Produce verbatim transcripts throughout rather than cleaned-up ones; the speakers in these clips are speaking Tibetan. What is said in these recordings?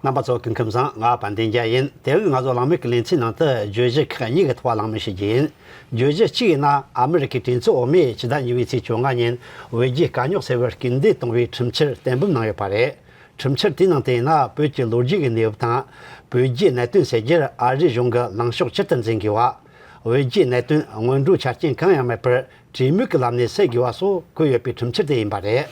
རྣམ་པ་ཚོ་སྐུ་ཁམས་བཟང་། ང་དཔལ་ལྡན་རྒྱལ་ཡིན། དེ་རིང་ང་ཚོ་གླེང་མོལ་གྱི་ལེ་ཚན་ནང་དུ་བརྗོད་གཞི་ཁག་གཉིས་ཀྱི་ཐོག་གླེང་མོལ་ཞུ་རྒྱུ་ཡིན། བརྗོད་གཞི་གཅིག་ཡིན་ན། ཨ་མི་རི་ཀའི་གྲོས་ཚོགས་འོག་མས་ཕྱི་ཟླ་གཉིས་པའི་ཚེས་བཅོ་ལྔ་ཉིན་བོད་རྒྱའི་དཀའ་རྙོག་སེལ་བར་སྐུལ་འདེད་གཏོང་བའི་ཁྲིམས་འཆར་གཏན་འབེབས་གནང་ཡོད་པ་རེད། ཁྲིམས་འཆར་དེའི་ནང་དུ་ཡིན་ན། བོད་ཀྱི་ལོ་རྒྱུས་ཀྱི་གནས་བབ་དང་། བོད་རྒྱའི་གནད་དོན་སེལ་རྒྱུར་ཨ་རིའི་གཞུང་གི་ལངས་ཕྱོགས་ཇི་ལྟར་འཛིན་དགོས་པ། བོད་རྒྱའི་གནད་དོན་སྔོན་འགྲོའི་ཆ་རྐྱེན་གང་ཡང་མེད་པར་གྲོས་མོལ་གྱི་ལམ་ནས་སེལ་དགོས་པ་སོགས་འཁོད་ཡོད་པའི་ཁྲིམས་འཆར་དེ་ཡིན་པ་རེད།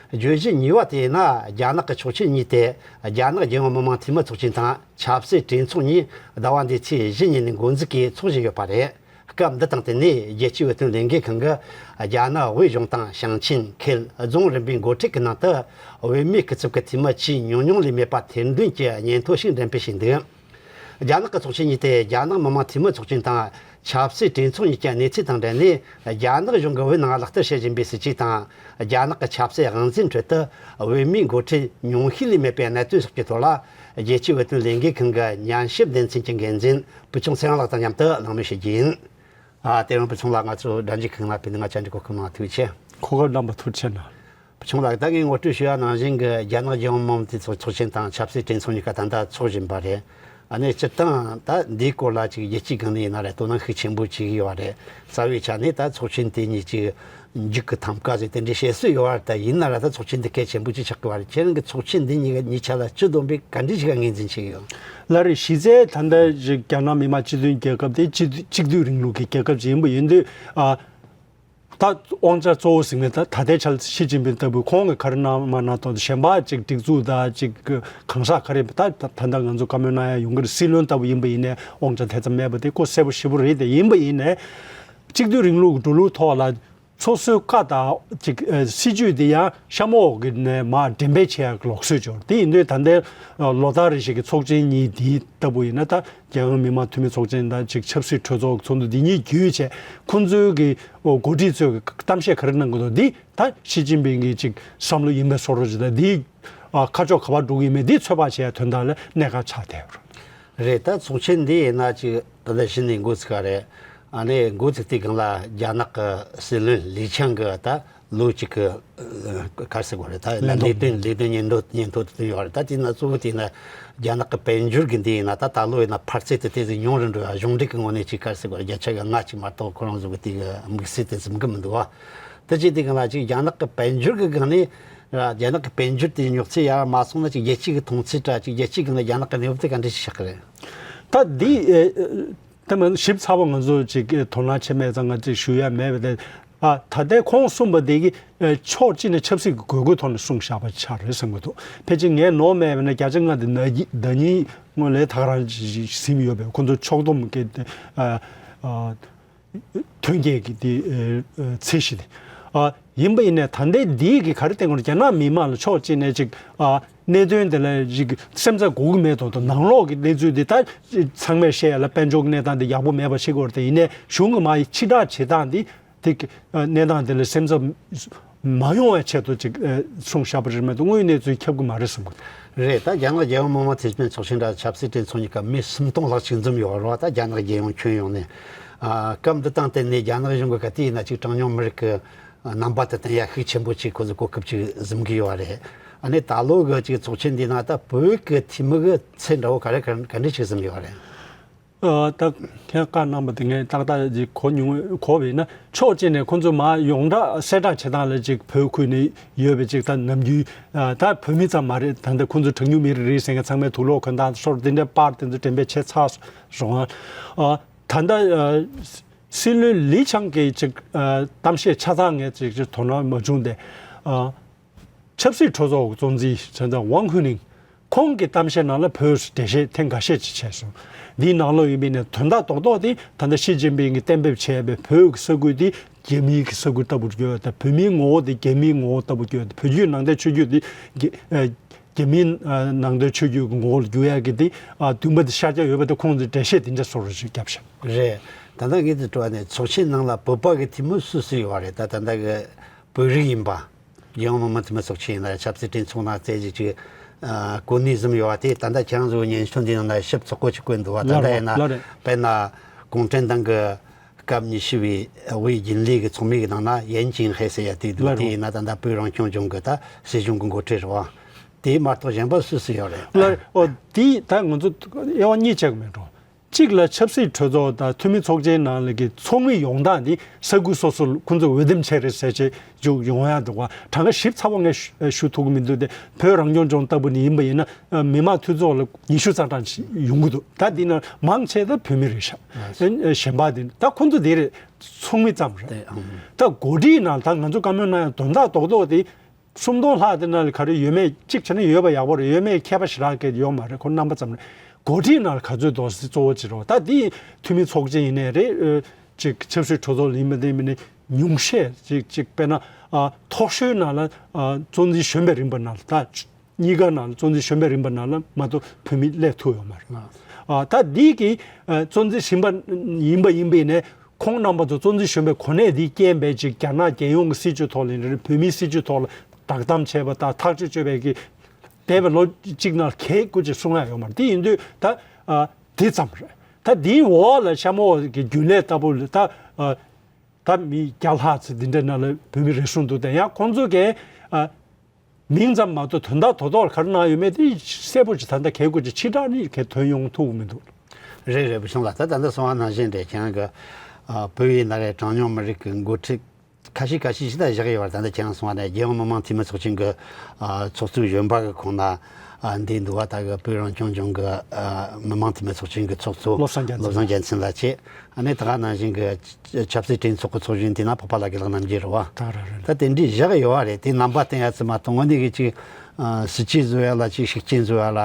བརྗོད་གཞི་གཉིས་པ་དེ་ཡིན་ན། རྒྱ་ནག་གི་ཚོགས་ཆེན་གཉིས་ཏེ། རྒྱ་ནག་རྒྱལ་ཡོངས་མི་དམངས་འཐུས་མི་ཚོགས་ཆེན་དང་ཆབ་སྲིད་གྲོས་ཚོགས་གཉིས་ཟླ་བ་འདིའི་ཚེས་བཞི་ཉིན་ནས་འགོ་འཛུགས་ཀྱིས་འཚོགས་བཞིན་ཡོད་པ་རེད། སྐབས་འདི་དང་བསྟུན་ནས། རྒྱལ་སྤྱིའི་བོད་དོན་ལས་འགུལ་ཁང་གིས་རྒྱ་ནག་དབུས་གཞུང་དང་ཞིང་ཆེན། ཁུལ། རྫོང་རིམ་པའི་འགོ་ཁྲིད་ཀྱི་ནང་དུ། བོད་མིའི་སྐུ་ཚབ་ཀྱི་འཐུས་མི་ཆེས་ཉུང་ཉུང་ལས་མེད་པ་ཐེར་འདོན་གྱི་སྙན་ཐོ་ཞིག་འགྲེམས་སྤེལ་བྱས་འདུག། རྒྱ་ནག་གི་ཚོགས་ཆེན་གཉིས་ཏེ། རྒྱ་ནག་མི་དམངས་འཐུས་མི་ཚོགས་ཆེན་དང་ཆབ་སྲིད་གྲོས་ཚོགས་གཉིས་ཀྱི་གནས་ཚུལ་དང་འབྲེལ་ནས། རྒྱ་ནག་གཞུང་གིས་བོད་ནང་ལག་བསྟར་བྱེད་བཞིན་པའི་སྲིད་བྱུས་དང་། རྒྱ་ནག་གི་ཆབ་སྲིད་དབང་འཛིན་ཁྲོད་དུ་བོད་མིའི་འགོ་ཁྲིད་ཉུང་ཤས་ལས་མེད་པའི་གནད་དོན་སོགས་ཀྱི་ཐོག་ལ། རྒྱལ་སྤྱིའི་བོད་དོན་ལས་འགུལ་ཁང་གི་ཉན་ཞིབ་སྡེ་ཚན་གྱི་འགན་འཛིན་བུ་ཆུང་ཚེ་རིང་ལགས་དང་མཉམ་དུ་གླེང་མོལ་ཞུ་རྒྱུ་ཡིན། ཨ། དེ་རིང་བུ་ཆུང་ལགས་ང་ཚོ་སྒྲ་འཇུག་ཁང་ལ་ཕེབས་ནས་ང་བཅར་འདྲི་གོ་སྐབས་གནང་བ་ཐུགས་རྗེ་ཆེ། གོ་སྐབས་གནང་བ་ཐུགས་རྗེ་ཆེ་གནང་། བུ་ཆུང་ལགས། ད་ངས་ངོ་སྤྲོད་ཞུ་ཡ་ནང་བཞིན་གྱི། རྒྱ་ནག་རྒྱལ་ཡོངས་མི་དམངས་འཐུས་ཚོགས་ཚོགས་ཆེན་དང་ཆབ་སྲིད་གྲོས་ཚོགས་གཉིས་ཀ་ད་ལྟ་འཚོགས་བཞིན་པ་རེད། ཨ་ནི་སྤྱིར་བཏང་ད་འདིའི་སྐོར་ལ་ཅིག་རྒྱལ་སྤྱིའི་སྒང་ནས་ཡིན་ན་རེད། དོ་སྣང་ཤུགས་ཆེན་པོ་བྱེད་ཀྱི་ཡོད་རེད། རྩ་བའི་ཆ་ནས་ད་ཚོགས་ཆེན་དེ་གཉིས་ཀྱི་མཇུག་གི་ཐམ་ཀ་ཟེར་དེ་འདྲའི་བཤད་སྲོལ་ཡོད་རེད། ད་ཡིན་ན་ར་ད་ཚོགས་ཆེན་འདི་གལ་ཆེན་པོ་ཅིག་ཆགས་ཀྱི་ཡོད་རེད། ཁྱེད་རང་གི་ཚོགས་ཆེན་འདི་གཉིས་ཀྱི་གཉིས་ཆ་ལ་སྤྱི་བསྡོམས་པས་ག་འདྲ་ཞིག་ངོས་འཛིན་བྱེད་ཀྱི་ཡོད། ལགས་རེད། གཞི་རྩའི་ད་ལྟ་ཅིག་རྒྱ་ནག་མི་དམངས་སྤྱི་མཐུན་རྒྱལ་ཁབ་དེ་སྤྱི་གཅིག་སྡུད་རིང་ལུགས་ཀྱི་རྒྱལ་ཁབ་ཅིག་ཡིན་པ་ཡིན་དུས། ཨ། ད་དབང་ཆ་གཙོ་བོ་ཟེར་ནས་ད་ད་ལྟའི་ཆར་ཞི་ཅིན་ཕིང་ལྟ་བུ་ཁོང་གིས་ག་རེ་གནང་མ་གནང་དང་། གཞན་པ་ཅིག་སྒྲིག་འཛུགས་དང་ཅིག་གང་ཟག་ག་རེ། ད་ད་ད་ལྟ་ང་ཚོ་བཀའ་མོལ་གནང་ཡ་ཡོང་གི་རེད། སྲིད་བློན་ལྟ་བུ་ཡིན་པ་ཡིན་ནའི་དབང་ཆ་དེ་ཙམ་མེད་པ་དེ་ཁོ་གསལ་པོ་ཞེ་པོ་རེད། དེ་ཡིན་པ་ཡིན་ནའི་གཅིག་སྡུད་རིང་ལུགས་འགྲོ་ལུགས་ཐོག་ལ་སོ་སོའི་བཀའ་དང་ཅིག་ཨ་སྲིད་ཇུས་དེ་ཡང་གཤམ་འོག་གི་ནས་མར་འགྲེམས་སྤེལ་བྱེད་ཡ་གི་ལུགས་སྲོལ་ཅིག་ཡོད་རེད། དེ་ཡིན་དུས་ད་ལྟའི་ཨ་ལོ་ལྟར་རེ་བཞིན་གྱི་ཚོགས་ཆེན་གཉིས་འདི་ལྟ་བུ་ཡིན་ན། ད་རྒྱལ་ཡོངས་མི་དམངས་འཐུས་མི་ཚོགས་ཆེན་དང་ཅིག་ཆབ་སྲིད་གྲོས་ཚོགས་ཚོགས་འདུ་འདི་གཉིས་བརྒྱུད་བྱས། ཁོང་ཚོའི་གི་འགོ་ཁྲིད་ཚོས་གི་གཏམ་བཤད་ག་རེ་གནང་གི་འདུག། འདི་ད་ཞི་ཅིན་ཕིང་གི་ཅིག་བསམ་བློ་ཡིན་པའི་བཟོ་འདྲ་ཅིག་དང་། འདི་ཨ་ཁ་ཕྱོགས་ག་པར་འགྲོ་གི་ཡིན་མིན་འདི་ཚོད་དཔག་བྱེད་ཡ་དོན་དག་ལ་གནད་འགག་ཆགས་བསྡད་ཡོད་རེད། རེད། ད་ཚོགས་ཆེན་འདི་ཡིན་ན་ཅིག་ད་ལྟ་གཞི་ནས་འགོ་ཚུགས་ག་རེད། ཨ་ནི་འགོ་ཚུགས་དུས་སྒང་ལ་རྒྱ་ནག་གི་སྲིད་བློན་ལི་ཆང་གི་ད་ལོ་གཅིག་གི་ཨ་ག་རེ་ཟེར་དགོས་རེད། ད་ལས་ལས་དོན་ལས་དོན་སྙན་ཐོ་སྙན་ཐོ་དེ་བཏོན་ཡོད་རེད། ད་དེ་ན་གཙོ་བོ་དེ་ན་རྒྱ་ནག་གི་དཔལ་འབྱོར་གྱི་འདི་ཡིན་ན། ད་ད་ལོ་ཡིན་ན་འཕར་ཚད་དེ་ཏོག་ཙམ་ཉུང་རུ་འགྲོ་ཡ། གཞུང་འབྲེལ་གྱི་ངོས་ནས་ཅིག་ག་རེ་ཟེར་དགོས་རེད། བརྒྱ་ཆ་གི་ལྔ་ཅིག་མ་གཏོགས་ཁོ་རང་ཚོ་གི་དེ་གི་དམིགས་བསལ་དེ་ཟིན་གི་མི་འདུག་བ། དེ་བྱས་དུས་སྒང་ལ་ཅིག་རྒྱ་ནག་གི་དཔལ་འབྱོར་གྱི་སྒང་ནས། རྒྱ་ནག་གི་དཔལ་འབྱོར་དེ་རྙོག་ཚད་ཡར་མ་སོང་ན། ཅིག་རྒྱལ་སྤྱི་གི་མཐོང་ཚུལ་འདྲ། ཅིག་རྒྱལ་སྤྱིའི་སྒང་ལ་རྒྱ་ནག་གི་གནས་བབ་དེ་ག་འདྲ་ཞིག་ཆགས་ཀྱི་རེད། ད་འདི་ཨེ་ཨེ་དེ་མིན་ཞིབ་ཚགས་པོ་ང་ཚོ་ཅིག་ཨེ་དོ་སྣང་བྱེད་མེད་ཙང་ང་ཅིག་ཞུ་ཡ་མེད་པ་དེ། ཨ་ད་ལྟའི་ཁོང་གསུངས་པ་དེ་གི་ཨེ་ཕྱོགས་གཅིག་ནས་ཆབ་སྲིད་ཀྱི་དགོས་མཁོའི་ཐོག་ནས་གསུངས་བཞག་པ་ཆགས་རེད་བསམ་གྱི་འདུག། ཕལ་ཆེར་ངས་ནོར་མེད་པ་ན་བརྒྱ་ཆ་ལྔ་དེ་ན་ཟླ་ཉིན་སྔོན་ལས་ད་ག་རང་ཟིན་ཡོད་པས། ཁོང་ཚོ་ཕྱོགས་བསྡོམས་ཀྱི་ཨ་ཨ། ཐོན་སྐྱེད་ཀྱི་དེ་ཨ་ཨ་ཚད་གཞི་དེ། ཨ་ཡིན་པ་ཡིན་ནའི་ད་ལྟའི་འདིའི་གི་ག་རེ་བསྟན་དགོས་རེད། རྒྱ་ནག་མི་དམངས་ལ་ཕྱོགས་གཅིག་ནས་ཅིག་ཨ་གནད་དོན་དེ་ལ་ཅིག་སེམས་འཚབ་དགོས་ཀྱི་མེད་དོ། དོ་ནང་ལོགས་ཀྱི་གནས་ཚུལ་དེ་ད་ཚང་མས་བཤད་ཡ་ལ་དཔལ་འབྱོར་གྱི་གནས་སྟངས་དེ་ཡག་པོ་མེད་པ་ཤེས་ཀྱི་ཡོད་རེད། དེ་ཡིན་ནའི་གཞུང་གི་མ་ཡི་ཕྱིར་བསྒྲགས་བྱེད་སྟངས་འདི་དེ་གི་ཨ་གནས་སྟངས་དེ་ལ་སེམས་འཚབ་མ་ཡོང་བའི་ཆེད་དུ་ཅིག་ཨ་གསུངས་བཞག་པ་རེད་མ་གཏོགས་དངོས་ཡོད་གནས་ཚུལ་ཁྱབ་ཀྱི་མ་རེད་བསམ་གྱི་འདུག། རེད། ད་རྒྱ་ནག་རྒྱལ་ཡོངས་མི་དམངས་འཐུས་མི་ཚོགས་ཆེན་དང་ཆབ་སྲིད་གྲོས་ཚོགས་གཉིས་ཀ་མི་སུམ་སྟོང་ལྷག་ཅིག་འཛོམས་ཡོད་རེད་བ། ད་རྒྱ་ནག་རྒྱལ་ཡོངས་ཁྱོན་ཡོངས་ནས། ཨ་སྐབས་འདི་དང་བསྟུན་ནས་རྒྱ་ནག་གཞུང་གི་ག་དུས་ཡིན་ན་ཅིག་གྲངས་ཉུང་མི་རིགས་ཀྱི་རྣམ་པ་དེ་བསྟན་ཡ་ཤུགས་ཆེན་པོ་ཅིག་ཁོ་ཚོས་གོ་སྐབས་ཅིག་འཛོམས་ཀྱི་ཡོད་རེད། ཨ་ནི་ད་ལོ་གི་ཅིག་ཚོགས་ཆེན་འདི་ནང་ད་བོད་ཀྱི་འཐུས་མི་གི་ཚད་འདྲ་བོ་ག་རེ་ག་ག་འདྲ་ཅིག་འཛོམས་ཡོད་རེད། ཨ་ད་ཁྱེད་བཀའ་གནང་བ་དེ་ངས་ཏག་ཏག་ཅིག་གོ་མྱོང་། གོ་བས་ན་ཕྱོགས་གཅིག་ནས་ཁོང་ཚོ་མར་ཡོངས་གྲགས་གསལ་བསྒྲགས་བྱེད་སྟངས་ལ་ཅིག་བོད་ཁུལ་ནས་ཡོད་པའི་ཅིག་ད་ནམ་རྒྱུན་ཨ་ད་བོད་མི་ཙམ་མ་རེད། ད་ལྟ་ཁོང་ཚོ་གྲངས་ཉུང་མི་རིགས་རེད་ཟེར་མཁན་ཚང་མས་དུག་ལོག་གོན་སྟངས་སོགས་དེ་འདྲའི་པར་དེ་ཚོ་འགྲེམས་སྤེལ་བྱས་ཚར་སོང་། ཨ་ད་ལྟ་ཨ་སྲིད་བློན་ལི་ཆང་གིས་ཅིག་ཨ་གཏམ་བཤད་ཆ་ཚང་ངས་ཅིག་ཅིག་དོ་སྣང་མ་བྱུང་སྟེ། ཨ་ཆབ་སྲིད་གྲོས་ཚོགས་གཙོ་འཛིན་ཚན་ཚ་ཝང་ཧུ་ནིང་ཁོང་གི་གཏམ་བཤད་ནང་ལ་བོད་འགྲེལ་བཤད་ཐེངས་འགའ་ཤས་ཅིག་བྱས་སོང་། འདིའི་ནང་ལོགས་ཡིན་པའི་ནས་དོན་དག་རྡོག་རྡོག་དེ་ད་ལྟ་ཞི་ཅིན་ཕིང་གིས་གཏན་འབེབས་བྱས་པའི་བོད་ཀྱི་ས་ཁུལ་དེ་རྒྱ་མིའི་གི་ས་ཁུལ་ལྟ་བུར་གྱུར་ཡོད། ད་བོད་མིའི་ངོ་བོ་དེ་རྒྱ་མིའི་ངོ་བོ་ལྟ་བུར་གྱུར་ཡོད། བོད་བརྒྱུད་ནང་བསྟན་ཆོས་བརྒྱུད་དེ་རྒྱ་ཨ་རྒྱ་མིའི་ཨ་ནང་བསྟན་ཆོས་བརྒྱུད་ཀྱི་ངོ་བོར་གྱུར་ཡག་གི་དེ་ཨ་འདུན་པ་དེ་ཤར་རྒྱག་ཡོད་པ་དེ་ཁོང་ཚོས་འགྲེལ་བཤད་དེ་འདྲ་བཟོ་འདྲ་ཞིག་བརྒྱབ་ཤག། རེད། ད་ལྟ་ངས་དེ་དྲི་བ་ནི་ཚོགས་ཆེན་ནང་ལ་བོད་པ་གི་འཐུས་མི་སུ་སུ་ཡོད་པ་རེད། ད་ད་ལྟ་གི་བོད་རིགས་ཡིན་པ། རྒྱལ་ཡོངས་མི་དམངས་འཐུས་མི་ཚོགས་ཆེན་ཡིན་ན་རེད། ཆབ་སྲིད་གྲོས་ཚོགས་ནང་རྩེ་གཅིག་ཅིག་ཨ་གོ་གནས་ཟིན་ཡོད་པ་དེ། ད་ལྟ་ཁྱེད་རང་ཚོའི་སྙན་ཞུ་འདི་ནང་ན་ཞིབ་ཚགས་པོ་ཅིག་བཀོད་འདུག་བ། ད་ལྟ་ཡིན་ན་ལགས་རེད། དཔེར་ན་གུང་ཁྲན་ཏང་གི་སྐབས་ཉི་ཤུ་བའི་དབུས་རྒྱུན་ལས་ཀྱི་ཚོགས་མི་གི་ནང་ན་ཡན་ཅིན་ཧེ་ཟེར་ཡ་དེ་འདུག། ལགས་རེད། དེ་ཡིན་ན་ད་ལྟ་བོད་རང་སྐྱོང་ལྗོངས་ཀྱི་ད་སྲིད་གཞུང་གི་འགོ་ཁྲིད་རེད་བ། དེ་མ་གཏོགས་གཞན་པ་སུ་སུ་ཡོད་རེད། ལ་ཨོ་དེ་ད་ང་ཚོ་དབྱེ་བ་གཉིས་ཕྱེ་གི་མེད་འགྲོ། གཅིག་ལ་ཆབ་སྲིད་གྲོས་ཚོགས་དང་འཐུས་མི་ཚོགས་ཆེན་ནང་ལ་གི་ཚོགས་མི་ཡོང་སྟངས་དེ་ས་ཁུལ་སོ་སོ་ཁོང་ཚོ་འོས་འདེམས་བྱས་རེད་ཟེར་བྱས་འཇུག་ཡོང་ཡ་འདུག་བ། གྲངས་ཀ་ཞིབ་ཚགས་པོ་ངས་ཞུ་ཞུ་ཐུབ་ཀྱི་མི་འདུག་སྟེ། བོད་རང་སྐྱོང་ལྗོངས་ལྟ་བུ་ནི་ཡིན་པ་ཡིན་ན་མི་དམངས་འཐུས་ཚོགས་ལ་ཉི་ཤུ་རྩ་གྲངས་ཤིག་ཡོང་གི་འདུག་ད་འདི་ནང་མང་ཆེ་ད་བོད་མི་རེད་ཤག་གཞན་པ་དེ་ད་ཁོང་ཚོ་དེ་རེད། ཚོགས་མི་ཙམ་རེད། ད་འགོ་ཁྲིད་ནང་ད་ང་ཚོ་བཀའ་མོལ་གནང་ཡ་དོན་དག་རྡོག་རྡོག་དེ། སུམ་སྟོང་ལྷག་དེ་ནང་ལ་ག་རེ་ཡོད་མེད་གཅིག་བྱས་ན་ཡོད་པ་ཡག་པོ་རེད། ཡོད་མེད་མཁས་པ་ཞེ་དྲག་གི་ཡོད་མ་རེད། ཁོ་རྣམ་པ་ཙམ་རེད། འགོ་ཁྲིད་ནང་ལ་ག་ཚོད་འདུག་ཟེར་གཙོ་བོ་ཅིག་རེད་བ། ད་དེ་འཐུས་མི་ཚོགས་ཆེན་ཡིན་ནའི་རེད། ཨ་ཅིག་ཆབ་སྲིད་གྲོས་ཚོགས་ལ་ཡིན་པ་དེ་མིན་ནའི་ཉུང་ཤས་ཅིག་ཅིག་དཔེར་ན་ཨ་མཐོ་ཤོས་ནང་ལ་ཨ་གཙོ་འཛིན་གཞོན་པའི་རིམ་པ་ནང་ལ་ད་གཉིས་ཀ་ནང་ལ་གཙོ་འཛིན་གཞོན་པའི་རིམ་པ་ནང་ལ་མ་གཏོགས་བོད་མི་སླེབས་ཐུབ་ཡོད་མ་རེད། ཨ་ད་འདི་གི་ཨ་གཙོ་འཛིན་གཞོན་པ་ཡིན་པ་ཡིན་པ་ཡིན་ནའི། ཁོང་རྣམ་པ་ཚོ་གཙོ་འཛིན་གཞོན་པའི་གོ་གནས་འདི་བསྐྱངས་པའི་ཅིག་རྒྱ་ནག་རྒྱལ་ཡོངས་ཀྱི་སྲིད་བྱུས་ཐོག་ལ་ཡིན་རེད། བོད་མིའི་སྲིད་བྱུས་ཐོག་ལ་བསྒྲགས་གཏམ་བྱས་པ་དང་ཐག་གཅོད་བྱས་པའི་གི་འདས་པའི་ལོ་གཅིག་ནང་གལ་དགུ་ཅིག་གསུང་ཡ་ཡོད་མ་རེད། དེ་ཡིན་དུས་ད་ཨ་དེ་ཙམ་རེད། ད་དེའི་འོག་ལ་ཤ་མོ་གི་རྒྱུན་ལས་ལྟ་བུ་ལ་ད་ཨ་ད་མི་བརྒྱ་ལྷག་ཙམ་འདི་འདྲ་ནང་ལ་བོད་མི་རེ་ཟུང་འདུག་དེ་ཡང་ཁོང་ཚོ་གིས་ཨ། མིང་ཙམ་མ་གཏོགས་དོན་དག་དོ་ཐོག་ལ་ག་རེ་གནང་ཡོད་མེད་དེ་གསལ་པོ་ཅིག་ད་ལྟ་གལ་དགོས་ཅིག་ཕྱི་དྲགས་ནི་གལ་ཐོན་ཡོང་ཐུབ་མི་འདུག་རེད་རེད། བུ་ཆུང་ལགས། ད་ད་ལྟ་གསུང་བ་ནང་བཞིན་རེད། ཁྱེད་རང་གི་ཨ་བོད་ཡིན་ན་རེད། གྲངས་ཉུང་མི་རིགས་ཀྱི་འགོ་ཁྲིད་ཁ་ཤས་ཁ་ཤས་ཤིག་ད་བཞག་ཡོད་པ་རེད། ད་ལྟ་ཁྱེད་རང་གསུང་བ་ནས་རྒྱལ་ཡོངས་མི་དམངས་འཐུས་མི་ཚོགས་ཆེན་གྱི་ཨ་ཚོགས་གཙོ་གཞོན་པ་གི་ཁོངས་ན་ཨ་འདུག་འདུག་བ། ད་གི་བོད་རང་སྐྱོང་ལྗོངས་ཀྱི་ཨ་མི་དམངས་འཐུས་མི་ཚོགས་ཆེན་གྱི་ཚོགས་གཙོ་བློ་བཟང་རྒྱལ་མཚན། བློ་བཟང་རྒྱལ་མཚན་ལགས་བྱས། ཨ་ནི་ད་ག་ནང་བཞིན་གྱི་ཆབ་སྲིད་གྲོས་ཚོགས་ཀྱི་ཚོགས་གཞོན་དེ་ན་འཕགས་པ་ལྷ་དགེ་ལགས་རྣམ་རྒྱལ་རེད་བ། ད་ར་ར་ར། ད་དེ་འདྲའི་བཞག་ཡོད་བ་རེད། དེ་རྣམ་པ་བསྟན་ཡ་ཙམ་མ་གཏོགས་དངོས་གནས་ཀྱི་ཅིག་ཨ་སྲིད་ཇུས་བཟོ་ཡ་ལ་ཅིག་ཤུགས་རྐྱེན་བཟོ་ཡ་ལ་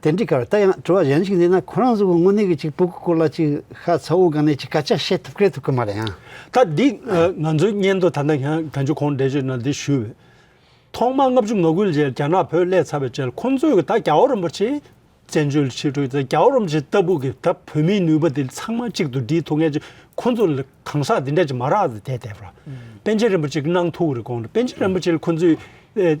དེ་འདྲའི་སྐབས། ད་ཡང་དྲི་བ་གཞན་ཞིག་འདི་ན་ཁོ་རང་ཚོ་གི་དངོས་གནས་ཀྱི་ཅིག་བོད་ཀྱི་སྐོར་ལ་ཅིག་ཤ་ཚ་བོ་སྒང་ནས་ཅིག་སྐད་ཆ་བཤད་ཐུབ་ཀྱི་ཐུབ་ཀྱི་མ་རེད་ཡང་། ད་འདི་ཨ་ང་ཚོའི་སྙན་ཐོ་ད་ལྟ་ཡང་གང་བྱུང་ཁོང་འགྲེལ་བརྗོད་ནང་འདི་ཞུས་པས། ཐོག་མར་ལྔ་བཅུ་ང་དགུ་ལ་རྗེས་རྒྱ་ནག་བོད་སླེབས་ཚར་བའི་རྗེས་ལ་ཁོང་ཚོས་ད་རྒྱལ་བ་རིན་པོ་ཆེ་བཙན་བྱོལ་ཕྱིར་འགྲོ་ཡི་ད་རྒྱལ་བ་རིན་པོ་ཆེ་ལྟ་བུ་གི་ད་བོད་མིའི་ནུས་པ་དེ་ཚང་མ་གཅིག་ཏུ་སྒྲིལ་ཐུབ་མཁན་ཅིག་ཁོང་ཚོ་ལ་གང་ཟག་འདི་འདྲ་ཅིག་མ་རག་ཏུ་བསྡད་བསྡད་པ་ར། པཎ་ཆེན་རིན་པོ་ཆེ་གིས་གནང་ཐུབ་རེད་དགོངས་རེད། པཎ་ཆེན་རིན་པོ་ཆེ་ལ་ཁོང་ཚོས་ཨེ་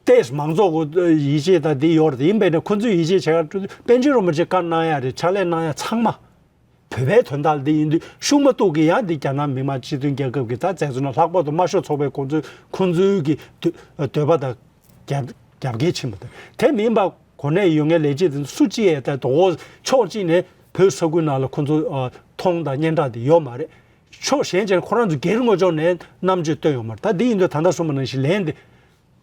ཏེས་མང་ཚོགས་ཀྱི་ཡིད་ཆེས་དང་འདི་ཡོད་རེད། ཡིན་པས་ན་ཁོང་ཚོས་ཡིད་ཆེས་བྱེད་ཡ་པཎ་ཆེན་རིན་པོ་ཆེ་བཀའ་གནང་ཡ་རེད། ཕྱག་ལས་གནང་ཡ་ཚང་མ། བོད་པའི་དོན་དག་འདི་ཡིན་དུས་ཤུགས་མ་གཏོགས་ཀྱི་ཡང་འདི་རྒྱ་ནག་མི་དམངས་སྤྱི་མཐུན་རྒྱལ་ཁབ་ཀྱི་ད་བཙན་བཟུང་ན་ལྷག་པར་དུ་དམར་ཤོག་ཚོགས་པའི་ཁོང་ཚོའི་ཁོང་ཚོའི་གི་འདོད་འདོད་པ་དང་རྒྱབ་རྒྱབ་འགལ་ཕྱིན་པ་དང་། དེ་མིན་པ་གོ་གནས་ཡོད་མཁན་ལས་བྱེད་དེ་ཚོ་སུ་གཅིག་ཡས་ད་དོ་ཕྱོགས་གཅིག་ནས་བོད་ས་ཁུལ་ནང་ལ་ཁོང་ཚོ་ཨ་མཐོང་དང་སྙན་གྲགས་དེ་ཡོད་མ་རེད། ཕྱོགས་གཞན་ཅན་ཁོ་རང་ཚོ་སྒེར་ངོས་ཕྱོགས་ནས་རྣམ་དཔྱོད་བཏོན་ཡོད་མ་རེད། ད་འདི་ཡིན་དུས་ད་ལྟ་གསུངས་པ་ནང་བཞིན་ལན་དེ།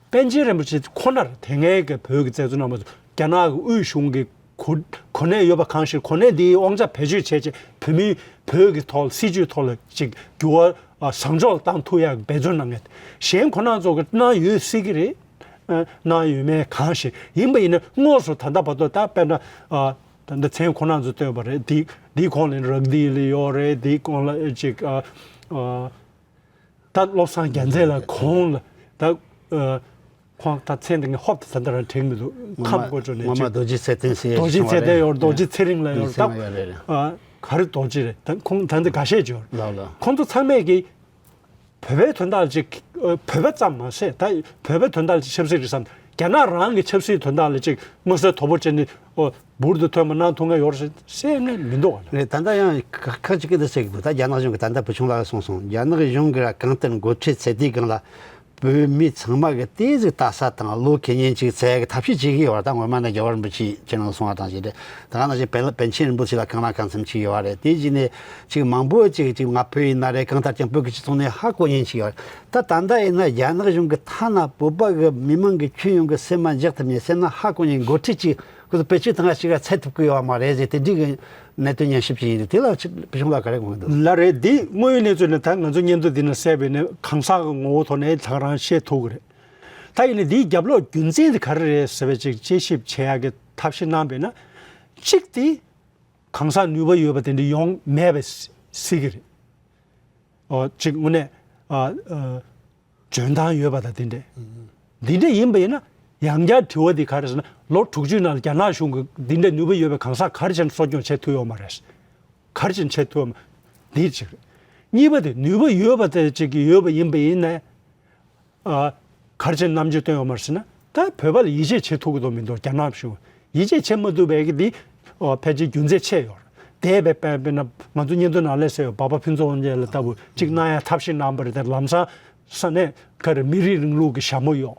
པཎ་ཆེན་རིན་པོ་ཆེ་ཁོ་ནར་དེ་སྔའི་གི་བོད་ཀྱི་བཙན་བཟུང་གནང་བ་ཚོ་རྒྱ་ནག་གི་དབུས་གཞུང་གི་གོ་གོ་གནས་ཡོད་པ་གང་ཞིག་གོ་གནས་འདིའི་དབང་ཆ་བེད་སྤྱོད་བྱས་བྱས་བོད་མིའི་བོད་ཀྱི་ཐོག་སྲིད་ཇུས་ཐོག་ལ་ཅིག་འགྱུར་བ་ཨ་བཟང་ཕྱོགས་ལ་བཏང་ཐུབ་ཡག་འབད་བརྩོན་གནང་མཁན་གཞན་ཁོ་རང་ཚོ་གི་གནང་ཡོད་སྲིད་ཀྱི་རེད། ཨ་གནང་ཡོད་མེད་གང་ཞིག་ཡིན་པ་ཡིན་ན་དངོས་སུ་ད་ལྟ་བར་དུ་ད་དཔེར་ན་ཨ་ད་ལྟ་མཚན་ཁོ་རང་ཚོ་བཏོན་པ་རེད། འདི་འདིའི་གོང་ལ་རག་འདི་ལ་ཡོད་རེད། འདིའི་གོང་ལ་ཅིག་ཨ་ཨ། ད་བློ་བཟང་རྒྱལ་མཚན་ལ་གོང་ལ་ད་ཨ་ཁོང་ད་མཚན་དེ་ངས་ཧོབ་ཏེ་ད་ལྟ་རང་དྲན་མི་འདུག་ངོ་མ་ཁམས་བཀོད་ཅོག་ནས་ངོ་མ་ཅིག་རྡོ་རྗེ་ཚེ་བརྟན་ཟེར་རྡོ་རྗེ་ཚེ་བརྟན་ཡོད། རྡོ་རྗེ་ཚེ་རིང་ལ་ཡོད། ད་ཨ་ག་རེ་རྡོ་རྗེ་རེད། ད་ཁོང་ད་འདི་འགའ་ཤས་ཅིག་ཡོད། ལགས་ལགས། ཁོང་ཚོ་ཚང་མས་ཀྱི་བོད་པའི་དོན་དག་ཅིག་ཨ་བོད་པ་ཙམ་མ་ཟད་ད་བོད་པའི་དོན་དག་ཅིག་ཆབ་སྲིད་རེད་བསམ། རྒྱ་ནག་རང་གི་ཆབ་སྲིད་དོན་དག་ལ་ཅིག་མངོན་གསལ་དོད་པོ་བྱས་ནས་ཨོ་འབུར་དུ་ཐོན་པ་གནང་ཐུབ་མཁན་ཡོད་རེད་ཟེར་ངས་མི་འདུག་ག་ལ། རེད། ད་ལྟ་ཡང་ཁ་ཁ་ཅིག་གིས་འདི་ཟེར་གི་འདུག་ད་རྒྱ་ནག་གཞུང་གིས་ད་ལྟ་བུ་ཆུང་ལགས་གསུངས་སོང་། རྒྱ་ནག་གཞུང་གིས་ར་གང་ལྟར་འགོ་ཁྲིད་ཚེ་དེའི་སྒང་ལ་བོད་མི་ཚང་མ་གི་ཏོག་ཙམ་ལྟ་ས་དང་བློ་ཁེལ་ཉེན་ཅིག་བཙལ་གི་ཐབས་ཤེས་བྱེད་ཀྱི་ཡོད་རེད། ད་སྔོན་མ་ནས་རྒྱལ་བ་རིན་པོ་ཆེ་ཁྱེད་རང་གསུངས་པ་དང་བཞིན་རེད། ད་ག་ནང་བཞིན་པཎ་པཎ་ཆེན་རིན་པོ་ཆེ་ལ་གང་ལ་གང་འཚམ་ཅིག་ཡོད་རེད། དེ་བཞིན་ནས་ཅིག་མང་པོ་ཅིག་ཅིག་ང་བོད་ཡིན་ན་རེད། གང་ལྟར་ཀྱང་བོད་ཀྱི་སྤྱི་ཚོགས་ནས་ཧ་གོ་ཉེན་ཅིག་ཡོད་རེད། ད་ད་ལྟ་ཡིན་ན་རྒྱ་ནག་གཞུང་གི་ཐ་ན་བོད་པ་གི་མི་མང་གི་ཁྱོན་ཡོངས་གི་སེམས་མ་འཇགས་ཐུབ་ཉེན། སེམས་ན་ཧ་གོ་ཉེན་འགོ་ཁྲིད་ཅིག་ཁོ་ཚོ་བེད་སྤྱོད་བཏང་ཡ་ཞིག་ལ་ཚད་ཐུབ་ཀྱི་ཡོད་མ་རེད་ཟེར། དེ་འདྲའི་གི་གནད་དོན་ཉན་ཞིབ་ཅིག་ཡིན་འདུག་དེ་ལ་ཅིག་བུ་ཆུང་ལགས་ག་རེ་དགོངས་འདུག་ལགས་རེད། འདི་དངོས་ཡོད་གནས་ཚུལ་ནི་ད་ང་ཚོ་སྙན་ཐོ་འདི་ནས་གསལ་བས་ནི་གང་ཟག་གི་ངོ་བོ་ཐོག་ནས་ད་ག་རང་ཤེས་ཐུབ་ཀྱི་རེད། ད་ཡིན་ནའི་འདིའི་རྒྱབ་ལོགས་རྒྱུ་མཚན་དེ་ག་རེ་རེད་ཟེར་བའི་ཅིག་དཔྱད་ཞིབ་བྱེད་ཡག་གི་ཐབས་ཤེས་གནང་བས་ན། གཅིག་དེ་གང་ཟག་ནུས་པ་ཡོད་པ་དེ་འདྲ་ཡོང་མེད་པའི་སྲིད་ཀྱི་རེད། ཨོ་གཅིག་དངོས་གནས་ཨ་ཨ་འཇོན་ཐང་ཡོད་པ་དང་དེ་འདྲས། འདི་འདྲས་ཡིན་པ་ཡིན་ན་ཡང་བསྐྱར་དྲི་བ་འདི་ག་རེ་ཟེར་ན། ལོ་དྲུག་ཅུའི་ནང་ལ་རྒྱ་ནག་གཞུང་གིས་འདི་འདྲས་ནུས་པ་ཡོད་པའི་གང་ཟག་ག་རེ་བྱས་ནས་གསོ་སྐྱོང་བྱེད་ཐུབ་ཡོད་མ་རེད། ག་རེ་བྱས་ནས་བྱེད་ཐུབ་ཡོད་མ། འདི་གཅིག་རེད། གཉིས་པ་དེ་ནུས་པ་ཡོད་པ་དེ་གཅིག་གི་ཡོད་པ་ཡིན་པ་ཡིན་ན། ཨ་ག་རེ་བྱས་ནས་རྣམ་དཔྱོད་བཏོན་ཡོད་མ་རེད་ཟེར་ན། ད་བོད་པ་ལ་ཡིད་ཆེས་བྱེད་ཐུབ་ཀྱི་འདུག་མི་འདུག་རྒྱ་ནག་གཞུང་ཡིད་ཆེས་བྱེད་མ་ཐུབ་པའི་གི་འདི་ཨོ་ཕལ་ཆེར་རྒྱུ་མཚན་ཆེ་ཡོད་རེད། འདས་པའི་དཔེ་དཔེར་ན་ང་ཚོ་སྙན་ཐོ་ནང་ལས་ཟེར་ཡོད། འབའ་པ་ཕུན་ཚོགས་དབང་རྒྱལ་ལ་ལྟ་བུ་གཅིག་གནང་ཡ་ཐབས་ཤེས་གནང་པ་རེད། དེ་ལམ་སང་ས་གནས་ག་རེ་མི་རིགས་རིང་ལུགས་ཀྱི་ཞྭ་མོ་གཡོག་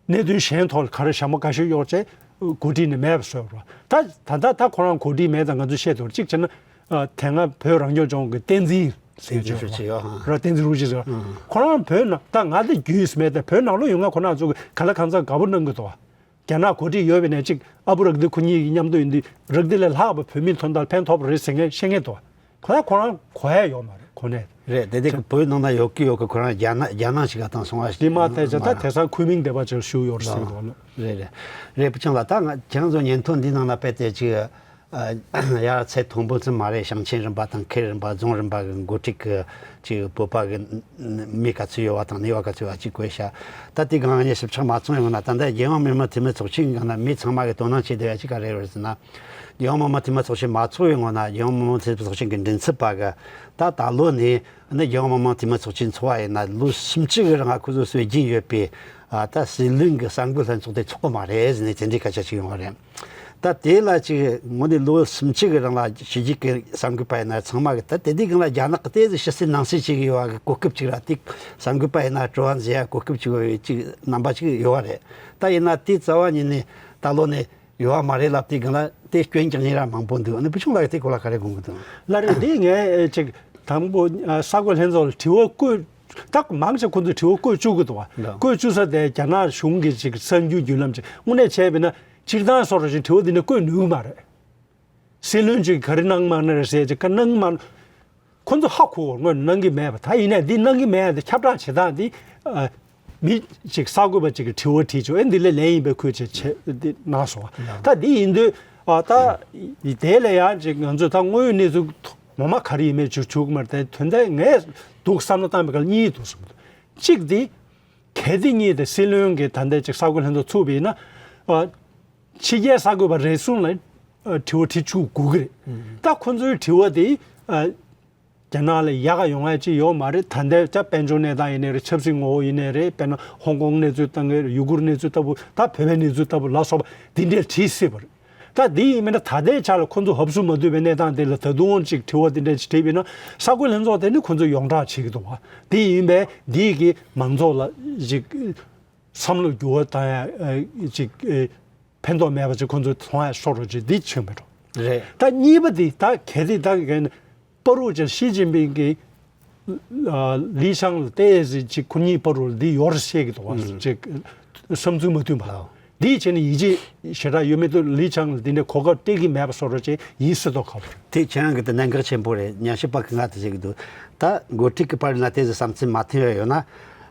ཨ། གནད་དོན་གཞན་ཐོག་ལ་ག་རེ་ཞྭ་མོ་འགའ་ཤས་གཡོག་བྱས་གོ་སྒྲིག་ནས་མེད་པ་བཟོས་པ་རེད། ད་ད་ད་ད་ཁོ་རང་གོ་སྒྲིག་མེད་ཙང་ང་ཚོས་བཤད་དོ། གཅིག་བྱས་ན་ཨ་དེ་སྔ་བོད་རང་སྐྱོང་ལྗོངས་ཀྱི་བསྟན་འཛིན་ཟེར་ཡོད་རེད། བསྟན་འཛིན་རྡོ་རྗེ་ཟེར། ཁོ་རང་བོད་ནང་ད་ང་དེ་རྒྱུས་མེད། ད་བོད་ནང་ལོགས་ཡོད་ང་ཁོ་རང་ཚོ་གི་ག་ལ་གང་ཚང་དགའ་པོ་གནང་གི་འདུག་བ། རྒྱ་ནག་གོ་སྒྲིག་ཡོད་པའི་ནས་གཅིག་ཨ་བུ་རག་དི་ཁོ་གཉིས་ཀྱི་མཉམ་དུ་ཡིན་དུས་རག་དི་ལས་ལྷག་པ་བོད་མིའི་དོན་དག་ལ་ཕན་ཐོགས་པ་རེད་ཟེར་མཁན་བཤད་མཁན་འདུག་བ། ཁོ་ཡ་ཁོ་རང་གོ་ཡ་ཡོད་མ་རེད་གོ་གནས། རེད། དེ་དེ་བོད་ནང་ན་ཡོད་ཀི་ཡོད་ཀི་ཁོ་རང་རྒྱ་ནག་རྒྱ་ནག་ཞིག་ག་དང་སོང་བ་ཞིག་དེ་མ་ཐལ་ཆ་ད་དེང་སང་ཁུ་མིང་སྡེ་པ་ཅིག་ཞུ་ཡོད་རེད་ཟེར་གི་འདུག་བ། རེད་རེད། རེད་བུ་ཆུང་ལགས། ད་ང་ཁྱེད་རང་ཚོ་ཉན་ཐོས་འདི་ནང་ན་དཔེ་དེ་ཅིག་ཡར་ཚད་མཐོན་པོ་ཙམ་མ་རེད། ཞིང་ཆེན་རིམ་པ་དང་ཁུལ་རིམ་པ་རྫོང་རིམ་པ་གི་འགོ་ཁྲིད་ཀྱི་ཅིག་བོད་པ་གི་མི་ག་ཚོད་ཡོད་བ་དང་ནུས་པ་ག་ཚོད་ཡོད་བ་ཅིག་བཀོད་ཤག་ད་དེ་གང་ངས་ཞིབ་ཆ་མ་ཚང་ཡོང་ན་ད་ལྟ་རྒྱལ་ཡོངས་མི་དམངས་འཐུས་མི་ཚོགས་ཆེན་གང་ན་མི་ཚང་མ་གི་དོ་སྣང་བྱེད་བསྡད་ཡ་ཅིག་ག་རེ་རེད་ཟེར་ན། རྒྱལ་ཡོངས་མི་དམངས་འཐུས་མི་ཚོགས་ཆེན་མ་ཚོགས་པའི་སྔོན་ན་རྒྱལ་ཡོངས་མི་དམངས་འཐུས་མི་ཚོགས་ཆེན་གྱི་མགྲིན་ཚབ་པ་གི་ད་ད་ལོ་ནས་ནི་རྒྱལ་ཡོངས་མི་དམངས་འཐུས་མི་ཚོགས་ཆེན་འཚོགས་པ་ཡིན་ན་ལོ་སུམ་ཅུ་གི་རིང་ང་ཁོ་ཚོ་སྲོལ་རྒྱུན་ཡོད་པའི་ཨ་ད་སྲིད་བློན་གྱི་གསར་འགོད་ལྷན་ཚོགས་དེ་འཚོགས་གི་མ་རེད་ཟེར་ནས་དེ་འདྲའི་སྐད་ཆ་ཞིག་ཡོང་བ་རེད། ད་དེ་ལ་ཅིག་དངོས་གནས་ལོ་སུམ་ཅུ་གི་རིང་ལ་ཕྱི་རྒྱལ་གྱི་གསར་འགོད་པ་ཡིན་ན་ཚང་མ་གི་ད་དེ་དུས་སྒང་ལ་རྒྱ་ནག་གི་དེ་ཟིག་ཕྱི་གསལ་ནང་གསལ་བྱེད་ཀྱི་ཡོད་པ་གི་གོ་སྐབས་ཅིག་ར། དེ་གསར་འགོད་པ་ཡིན་ན་དྲི་བ་འཛེམ་ཡ་གོ་སྐབས་ཅིག་ཡོད་པའི་ཅིག་རྣམ་པ་ཅིག་ཡོད་པ་རེད། ད་ཡིན་ན་དེ་རྩ་བ་ཉིད་ནས་ད་ལོ་ནས་ཡོད་པ་མ་རེད་ལབ་དུས་སྒང་ལ་དེ་སྐྱོན་རྐྱང་རྐྱང་ར་མང་པོ་འདུག་ཨ་ནི་བུ་ཆུང་ལགས་དེ་སྐོར་ལ་ག་རེ་དགོངས་ཀྱི་འདུག་ལགས་རེད། འདི་ངས་ཅིག་དང་པོ་ཨ་གསར་འགོད་ལྷན་ཚོགས་ལ་དྲི་བ་བཀོད། ད་མང་ཆེ་ཁོ་ཚོས་དྲི་བ་བཀོད་བཅུག་གི་འདུག་བ། ལགས། བཀོད་བཅུག་ས་དེ་རྒྱ་ནག་གཞུང་གི་ཅིག་གསར་འགྱུར་བརྒྱུད་ལམ་ཅིག་དངོས་གནས་བྱས་པས་ན་སྤྱིར་བཏང་སོགས་ར་ཅིག་དྲི་བ་འདི་འདྲ་བཀོད་ནུས་ཀྱི་མ་རེད། སྲིད་བློན་ཅིག་ག་རེ་གནང་མ་གནང་རེད་ཟེར་ཅིག་ག་གནང་མ། ཁོ་ཚོ་ཧ་གོ་བར་སྔོན་གནང་གི་མེད་པ། ད་ཡིན་ནའི་འདི་གནང་གི་མེད་དེ་ཁྱབ་བསྒྲགས་བྱེད་སྟངས་འདི་ཨ། མི་ཅིག་གསར་འགོད་པ་ཅིག་གིས་དྲི་བ་དྲིས་བྱུང་། ཨེ་འདི་ལས་ལན་ཡིན་པའི་ཁུལ་བྱས་བྱས་འདི་གནང་སོང་བ། ད་འདི་ཡིན་དུས་ཨ་ད་དེ་ལ་ཡང་ཅིག་ང་ཚོས་ད་དངོས་ཡོད་གནས་ཚུལ་ངོ་མ་ག་རེ་ཡིན་མིན་ཅིག་བྱུང་གི་མ་རེད། དེ་དོན་དག་ངས་འདུག་བསམ་བློ་བཏང་བའི་སྐབས་གཉིས་འདུག་བསམ་གྱི་འདུག་གཅིག་འདི་གལ་ཏེ་གཉིས་དེ་སྲིད་བློན་གྱིས་ད་ལྟ་ཅིག་གསར་འགོད་ལྷན་ཚོགས་ཚུགས་པ་ཡིན་ན་ཨ། ཕྱི་རྒྱལ་གསར་འགོད་པ་རེ་ཟུང་ལ་ཨ་དྲི་བ་དྲི་བཅུག་དགོས་ཀྱི་རེད། ད་ཁོ་ཚོའི་དྲི་བ་དེ་ཨ་རྒྱ་ནག་ལ་ཡག་ག་ཡོང་ཡ་ཅིག་ཡོད་མ་རེད། ད་ལྟའི་ད་དཔལ་འབྱོར་གནས་སྟངས་ཡིན་ནའི་རེད། ཆབ་སྲིད་ངོ་བོ་ཡིན་ནའི་རེད། དཔེར་ན་ཧོང་ཀོང་གནས་ཚུལ་ལྟ་གི་རེད། ཡུ་གུར་གནས་ཚུལ་ལྟ་བུ། ད་བོད་པའི་གནས་ཚུལ་ལྟ་བུ་ལ་སོགས་པ་འདི་འདྲའི་དྲི་སྲིད་པ་རེད། ད་འདི་ཡིན་མིན་ད་ད་ལྟའི་ཆ་ལ་ཁོ་ཚོ་ཧབ་སུ་མ་བསྡུས་པའི་གནས་སྟངས་དེ་ལ་ད་དུང་ཅིག་དྲི་བ་འདི་འདྲ་ཅིག་དྲིས་པ་ཡིན་ན་གསར་འགོད་ལྷན་ཚོགས་དེ་ནི་ཁོ་ཚོས་ཡོངས་གྲགས་བྱེད་ཀྱི་འདུག་བ། དེ་ཡིན་པས་འདི་གིས་མང་ཚོགས་ལ་ཅིག་བསམ་བློ་འགྱུར་བ་བཏང་ཡ་ཅིག་ཕན་ཐོགས་མེད་པ་ཅིག་ཁོ་ཚོས་མཐོང་ཡ་སོགས་རོ་ཅིག་འདི་བྱུང་མེད་འགྲོ། རེད། ད་གཉིས་པ་འདི་ད་གལ་ཏེ་ད་གན་བར་དུ་ཅིག་ཞི་ཅིན་ཕིང་གིས་ལི་ཆང་ལ་ཏོག་ཙམ་ཅིག་ཁོ་གཉིས་བར་དུ་འདི་ཡོད་རེད་བཤད་ཀྱི་འདུག་བ། ཅིག་བསམ་ཚུལ་མ་མཐུན་པ། འདིའི་ཆེད་ནས་ཡིད་ཆེས་ཞེ་དྲག་ཡོད་མེད་དུ་ལི་ཆང་ལ་འདི་འདྲའི་གོ་སྐབས་སྤྲད་ཀྱི་མེད་པ་སོགས་རོ་ཅིག་ཡིན་སྲིད་དོ་ཁ་བོ། དེ་ཁྱེད་རང་གི་དེ་གནད་འགག་ཆེན་པོ་རེད། ཉམས་ཞིབ་པ་གི་ང་དེ་བཤད་ཀྱི་འདུག་ད་འགོ་ཁྲིད་ཀྱི་བར་ན་དེ་ཚོ་བསམ་ཚུལ་མ་མཐུན་ཡོད་ཡོད་ན།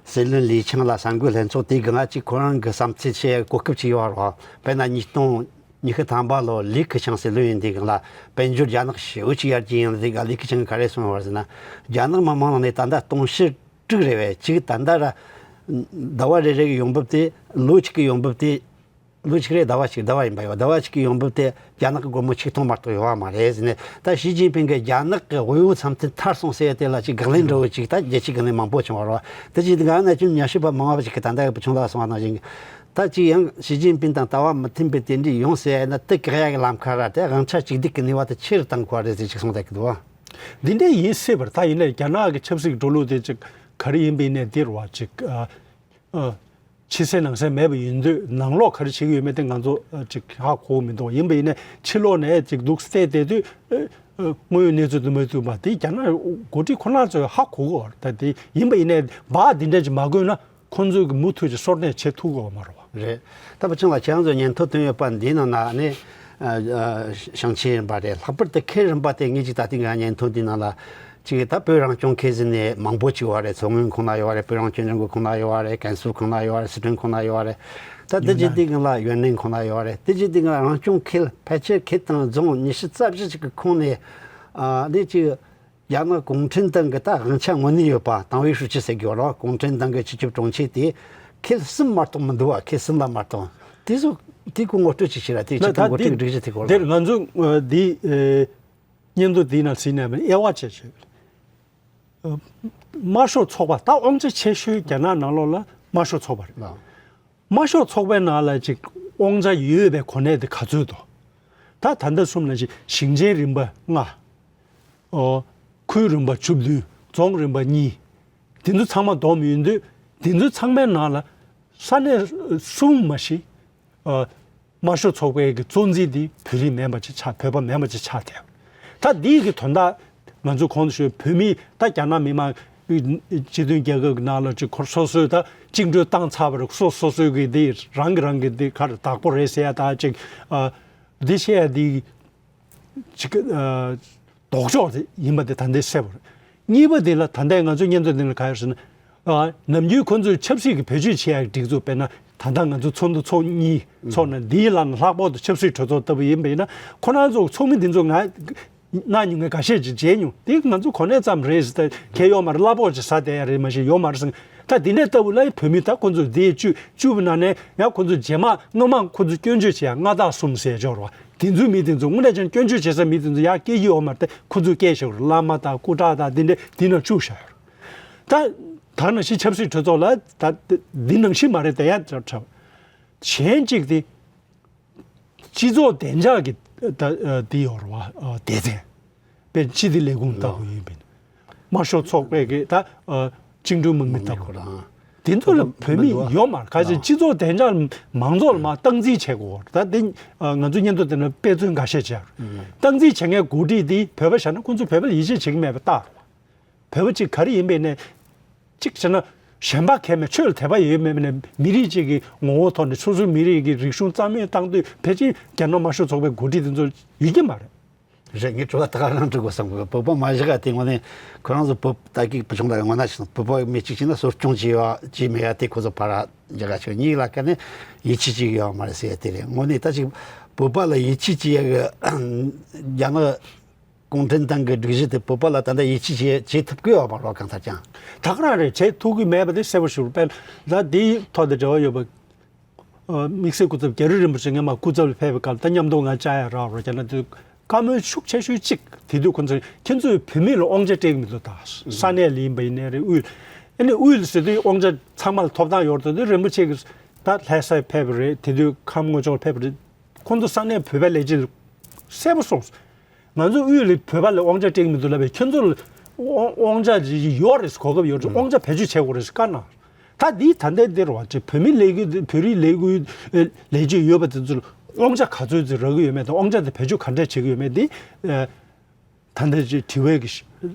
སྲིད་བློན་ལི་ཆང་ལ་གསར་འགོད་ལྷན་ཚོགས་དེའི་སྒང་ཅིག་ཁོ་རང་གི་བསམ་ཚུལ་བཤད་གོ་སྐབས་ཅིག་ཡོད་རེད་བ། དཔེར་ན་ཉིས་སྟོང་ཉི་ཤུ་ཐམ་པ་ལོ་ལི་ཁེ་ཆང་སྲིད་བློན་ཡིན་དུས་སྒང་ལ་དཔལ་འབྱོར་རྒྱ་ནག་ཞེ་པོ་ཅིག་ཡར་རྒྱས་ཡོང་དུས་སྒང་ལི་ཁེ་ཆང་གིས་ག་རེ་གསུངས་ཡོད་རེད་ཟེར་ན། རྒྱ་ནག་མི་མང་ནང་ནས་ད་ལྟ་སྟོང་ཕྲག་དྲུག་རེད་བས། ཅིག་ད་ལྟ་ར་ཟླ་བ་རེ་རེ་གི་ཡོང་འབབ་དེ་ལོ་གཅིག་གི་ཡོང་འབབ་དེ། ལོ་གཅིག་རེ་ཟླ་བ་གཅིག་ཟླ་བ་ཡིན་པ་ཡོད། ཟླ་བ་གཅིག་གི་ཡོང་འབབ་དེ་རྒྱ་ནག་གི་སྒོར་མོ་ཆིག་སྟོང་མ་གཏོགས་ཡོད་པ་མ་རེད་ཟེར་ནས། ད་ཞི་ཅིན་ཕིང་གིས་རྒྱ་ནག་གི་དབུལ་པོ་འཚམས་མཐུན་ཐར་སོང་ཟེར་ཡ་དེ་ལ་ཅིག་དགག་ལན་འདྲ་བོ་ཅིག་ད་རྒྱལ་སྤྱིའི་སྒང་ནས་མང་པོ་བྱུང་བ་རེད་བ། དེ་ཅིག་དེ་ག་ན་ཅུང་ཉམས་ཞིབ་པ་མང་བ་ཅིག་གིས་ད་ལྟ་བུ་ཆུང་ལ་སོང་བ་ནང་བཞིན་གྱི། ད་ཅིག་ཡང་ཞི་ཅིན་ཕིང་དང་ལྟ་བ་མི་མཐུན་པའི་དེ་འདྲ་ཡོང་ཟེར་ཡ་ན་དེ་བཀག་ཡ་གི་ལམ་ཁ་ར་དེ་དབང་ཆ་གཅིག་སྡུད་ཀྱི་ནུས་པ་དེ་ཆེ་རུ་བཏང་དགོས་པ་རེད་ཟེར་ཅིག་གསུངས་བསྡད་ཀྱི་འདུག་བ། འདི་འདྲ་ཡིན་སྲིད་པར། ད་ཡིན་ནའི་རྒྱ་ནག་གི་ཆབ་སྲིད་འགྲོ་ལུགས་དེ་ཅིག་ག་རེ་ཡིན་པ་ཡིན་ནའི་འདིར་བ་ཅིག་ཨ། ཨ། ཕྱི་གསལ་ནང་གསལ་མེད་པ་ཡིན་དུས་ནང་ལོགས་ག་རེ་བྱེད་ཀྱི་ཡོད་མེད་དེ་ང་ཚོ་ཨ་ཅིག་ཧ་གོ་གི་མི་འདུག་ཡིན་པ་ཡིན་ནའི་ཕྱི་ལོགས་ནས་ཅིག་འདུག་བལྟས་བསྡད་དུས་ཨ་ཨ་དངོས་ཡོད་གནས་ཚུལ་དུ་མ་ཐུག་པ་དེ་རྒྱ་ནག་འགོ་ཁྲིད་ཁོ་རང་ཚོས་ཧ་གོ་གི་ཡོད་རེད། ད་དེ་ཡིན་པ་ཡིན་ནའི་སྦག་འདི་འདྲ་ཅིག་མ་དགོས་ན་ཁོང་ཚོས་ཀྱི་མུ་མཐུད་ཀྱི་སོར་གནས་བྱེད་ཐུབ་ཀྱི་ཡོད་མ་རེད་བ། རེད། ད་བུ་ཆུང་ལགས་ཁྱེད་རང་ཚོས་སྙན་ཐོ་བཏོན་ཡོད་པ་འདིའི་ནང་ན་ནི་ཨ་ཨ་ཞིང་ཆེན་རིམ་པ་རེད། ལྷག་པར་དུ་ཁུལ་རིམ་པ་དེ་ངས་ཅིག་ད་ལྟའི་ང་སྙན་ཐོ་འདིའི་ནང་ལ། གཅིག་ད་བོད་རང་སྐྱོང་ཁུལ་ཟེར་ནས་མང་པོ་ཅིག་ཡོད་རེད། མཚོ་སྔོན་ཁོངས་ན་ཡོད་རེད། བོད་རང་སྐྱོང་ལྗོངས་ཀྱི་ཁོངས་ན་ཡོད་རེད། ཀན་སུའུ་ཁོངས་ན་ཡོད་རེད། སི་ཁྲོན་ཁོངས་ན་ཡོད་རེད། ད་དེ་ཡིན་ཅི་ན་དེ་གང་ལ་ཡུན་ནན་ཁོངས་ན་ཡོད་རེད། དེ་ཅི་དེ་གང་རང་སྐྱོང་ཁུལ་ཕལ་ཆེར་ཁུལ་དང་རྫོང་ཉི་ཤུ་རྩ་བཞི་ཅིག་གི་ཁོངས་ནས་ཨ་ནི་ཅིག་རྒྱ་ནག་གུང་ཁྲན་ཏང་གི་ད་དབང་ཆ་དངོས་གནས་ཡོད་པ་ཏང་ཝེ་ཧྲུའུ་ཅི་ཟེར་གྱི་ཡོད་རེད། གུང་ཁྲན་ཏང་གི་སྤྱི་ཁྱབ་དྲུང་ཆེ་དེ་ཁུལ་གསུམ་མ་གཏོགས་མི་འདུག་བ། ཁུལ་གསུམ་ལ་མ་གཏོགས། དེ་ཚོ་དེ་ཁོ་ངོ་སྤྲོད་ཅིག་བྱེད་ར། དེ་ད་ཅི་ད་ད་ངོ་སྤྲོད་འགྲིག་གཞི་དེ་སྐོར་ལ། འདིར་ང་ཚོ་ཨ་འདི་ཨ། སྙན་ཐོ་འདིའི་ནང་གཟིགས་ནས་དབྱེ་བ་ཕྱེ་ཆོག་དམར་ཤོག་ཚོགས་པ་ད་དབང་ཆ་ཆེ་ཤོས་རྒྱ་ནག་ནང་ལོགས་ལ་དམར་ཤོག་ཚོགས་པ་རེད། ལགས། དམར་ཤོག་ཚོགས་པའི་ནང་ལ་ཅིག་དབང་ཆ་ཡོད་པའི་གོ་གནས་དེ་ག་ཚོད་འདུག་ད་ད་ལྟ་གསུམ་ལ་ཅིག་ཞིང་ཆེན་རིམ་པ་ལྔ། ཨོ། ཁུལ་རིམ་པ་བཅུ་བདུན། རྫོང་རིམ་པ་གཉིས། དེ་ཚོ་ཚང་མ་བསྡོམས་ཡིན་དུས་དེ་ཚོ་ཚང་མའི་ནང་ལ་ ས་གནས་གསུམ་མ་གཞི་ཨ་དམར་ཤོག་ཚོགས་པའི་གི་གཙོ་འཛིན་འདི་བོད་རིགས་མིན་པ་ཅིག་ཆགས། བོད་པ་མིན་པ་ཅིག་ཆགས་བསྡད། ད་འདིའི་གི་དོན་དག་ང་ཚོ་གོང་དུ་ཞུས་བོད་མི་ད་རྒྱ་ནག་མི་མང་སྤྱི་མཐུན་རྒྱལ་ཁབ་ཀྱི་ནང་ལ་ཅིག་ཁོ་སོ་སོའི་ད་བཅིངས་འགྲོལ་བཏང་ཚར་བ་རེད། སོ་སོ་སོའི་གི་འདི་རང་གི་རང་གི་འདི་ག་རེ་བདག་པོ་རེད་ཟེར་ཡ་ད་ཅིག་ཨ་འདི་བཤད་ཡ་འདི་ཅིག་ཨ་ལྡོག་ཕྱོགས་དེ་ཡིན་པ་དེ་ད་ལྟའི་གསལ་པོ་རེད། གཉིས་པ་དེ་ལ་ད་ལྟའི་ང་ཚོའི་སྙན་ཐོ་འདི་ལ་ག་རེ་ཟེར་ན། ཨ་ནམ་རྒྱུན་ཁོ་ཚོས་ཆབ་སྲིད་ཀྱི་བེད་སྤྱོད་བྱེད་ཡག་སྒྲིག་འཛུགས་དཔེར་ན་ད་ལྟ་ང་ཚོ་ཚོགས་འདུ་ཚོགས་གཉིས་ཚོགས་ན་འདིའི་ལམ་ལྷག་པར་དུ་ཆབ་སྲིད་གྲོས་ཚོགས་ལྟ་བུ་ཡིན་པ་ཡིན་ན་ཁོ་རང་ཚོ་ཚོགས་མི་འདི་ཚོ་ང་གནང་མྱོང་མཁན་འགའ་ཤས་ཅིག་མཇལ་མྱོང་། དེ་ང་ཚོ་གོ་གནས་ཙམ་རེད་ཟེར་ད་གལ་ཡོད་མ་རེད། གླ་ཕོགས་ཅིག་ཟ་བསྡད་ཡ་རེད་མ་གཞི་ཡོད་མ་རེད་ཟེར། ད་འདི་འདྲ་ལྟ་བུ་ལ་བོད་མི་ད་ཁོ་ཚོ་འདི་བཅུ་བཅུ་པའི་ནང་ནས་ཡང་ཁོ་ཚོ་རྗེས་མ་སྔོན་མ་ཁོ་ཚོ་སྐྱོན་བརྗོད་བྱེད་ཡ་མངའ་བདག་གསུམ་ཟེར་འབྱོར་བ་དེ་ཚོའི་མི་དེ་ཚོ་དངོས་གནས་ཀྱང་སྐྱོན་བརྗོད་བྱེད་ས་མི་དེ་ཚོ་ཡར་སྐྱེལ་གྱི་ཡོད་མ་རེད། ད་ཁོ་ཚོས་སྐྱེལ་བཞག་རེད། བླ་མ་དང་སྐུ་དྲག་དང་འདི་འདྲ་འདི་ནང་བཅུག་བཞག་ཡོད་རེད། ད་ད་ནང་བཞིན་ཆབ་སྲིད་གྲོས་ཚོགས་ལ་ད་འདི་ནང་བཞིན་མ་རེད། ད་ཡང་ཁྲབ་གཞན་གཅིག་དེ་སྤྱི་ཚོགས་བདེ་འཇགས་ཀྱི་ད་འདི་ཡོད་རེད་བ། སྡེ་ཚན་དཔེར་སྤྱི་བདེ་ལས་ཁུངས་ལྟ་བུ་ཡིན་པ་ཡིན་ན། དམར་ཤོག་ཚོགས་པའི་གི་ད་བཅིངས་འགྲོལ་དམག་མི་ལྟ་བུ། དེ་ཚོ་ལ་བོད་མི་ཡོད་མ་རེད། ག་ཚོད་སྤྱི་ཚོགས་བདེ་འཇགས་མང་ཚོགས་ལ་མ་སྟངས་འཛིན་བྱེད་དགོས་རེད། ད་དེ་ང་ཚོ་སྙན་ཐོ་དེ་ནས་དཔེ་མཚོན་འགའ་ཤས་བྱས་རེད། སྟངས་འཛིན་བྱེད་མཁན་འགོ་ཁྲིད་དེ་བོད་པ་བཞག་ན་ཁོང་ཚོ་བོད་པ་ལ་ཡིད་ཆེས་བྱེད་ཀྱི་མེད་པ་རྟགས་རེད། བོད་པ་གཅིག་ག་རེ་ཡིན་པའི་ནས་གཅིག་བྱས་ན་གཞན་པ་གལ་མེད། ཆོས་ལ་དད་པ་ཡོད་མེད་མེད་ནས་མི་རིགས་གཅིག་གི་ངོ་བོ་ཐོག་ནས་སོ་སོའི་མི་རིགས་ཀྱི་རིག་གཞུང་རྩ་མེད་བཏང་དུས་ཕལ་ཆེར་རྒྱ་ནག་དམར་ཤོག་ཚོགས་པའི་འགོ་ཁྲིད་དེ་ཚོ་ཡོད་ཀྱི་མ་རེད། རེད། ངས་གྲོ་ལ་ད་ག་རང་འགྲིག་དགོས་བསམ་གི། བོད་པ་མ་བཞག་ག་དེ་ངོ་ནས་ཁོ་རང་ཚོ་བོད་ད་གི་བུ་ཆུང་ལ་ངོ་ན་ཞིག་བོད་པ་མི་གཅིག་བྱས་ན་གསོ་སྐྱོང་བྱས་ཡོད་བྱས་མེད་ཡ་དེ་ཁོ་ཚོ་ཕར་ར་འཇག་ག་ཆོད་གཉིས་ལ་ཀ་ནས་ཡིད་ཆེས་བྱེད་ཀྱི་ཡོད་མ་རེད་ཟེར་ཡ་དེ་རེད། ངོ་ནས་ད་ཅིག་བོད་པ་ལ་ཡིད་ཆེས་བྱེད་ཡ་གི་རྒྱ་ནག་གུང་ཁྲན་ཏང་གི་སྒྲིག་གཞི་དེ་བོད་པ་ལ་ད་ལྟ་ཡིད་ཆེས་བྱེད་བྱེད་ཐུབ་ཀྱི་ཡོད་པ་རོགས་གང་ལྟར་ཀྱང་། ད་ག་རང་རེད། བྱེད་ཐུབ་ཀྱི་མེད་པ་དེ་གསལ་པོ་ཞིག་རེད། དཔེར་ན་ད་འདིའི་ཐོག་ཏུ་འབྲེལ་བ་ཡོད་པ། ཨ་དམིགས་བསལ་སྐུ་ཚབ་རྒྱ་རི་རིན་པོ་ཆེ་ངས་མ་སྐུ་ཚབ་ལ་ཕེབས་པའི་སྐབས་ད་མཉམ་དུ་ང་བཅར་ཡ་རག་རོགས་ཀྱང་ན་དེ་བཀའ་མོལ་ཤུགས་ཆེ་ཤོས་གཅིག་དེ་དུས་ཁོ་ཚོས་ཁྱེད་ཚོས་བོད་མི་ལ་དབང་ཆ་སྤྲད་ཀྱི་མི་འདུག་ད་ས་གནས་ལ་ཡིན་པ་ཡིན་ནའི་རེད། དབུས་ཨ་ནི་དབུས་ལ་ཟེར་དུས་དབང་ཆ་ཚང་མ་ལ་ཐོབ་ཐང་ཡོད་རེད། དེ་དུས་རིན་པོ་ཆེ་གིས་ད་ལྷ་སར་ཕེབས་པ་རེད། དེ་དུས་ཁམས་ལྔ་ཕྱོགས་ལ་ཕེབས་པ་རེད། ཁོང་ཚོ་ས་གནས་བོད་པའི་ལས་བྱེད་གསལ་པོ་གསུངས་སོང་། ང་ཚོ་དབུས་ལ་བོད་པ་ལ་དབང་ཆ་སྤྲད་ཀྱི་མི་འདུག་ལབ་པས་ཁྱོད་ཚོ་ལ་དབང་དབང་ཆ་ཅིག་ཡོད་རེད། གོ་སྐབས་ཡོད་རེད། དབང་ཆ་བེད་སྤྱོད་བྱེད་དགོས་རེད་བཀའ་གནང་། ད་འདིའི་ད་ལྟའི་འདིར་བ་ཅིག་བོད་མི་ལས་འགུལ་བོད་རིགས་ལས་འགུལ་ལས་བྱེད་ཡོད་པ་དེ་ཚོ་ལ་དབང་ཆ་ག་ཚོད་ཅིག་རག་གི་ཡོད་མེད་དང་དབང་ཆ་དེ་བེད་སྤྱོད་ག་འདྲས་བྱེད་ཀྱི་ཡོད་མེད་འདི་ད་ལྟ་ཅིག་དྲི་བའི་གི་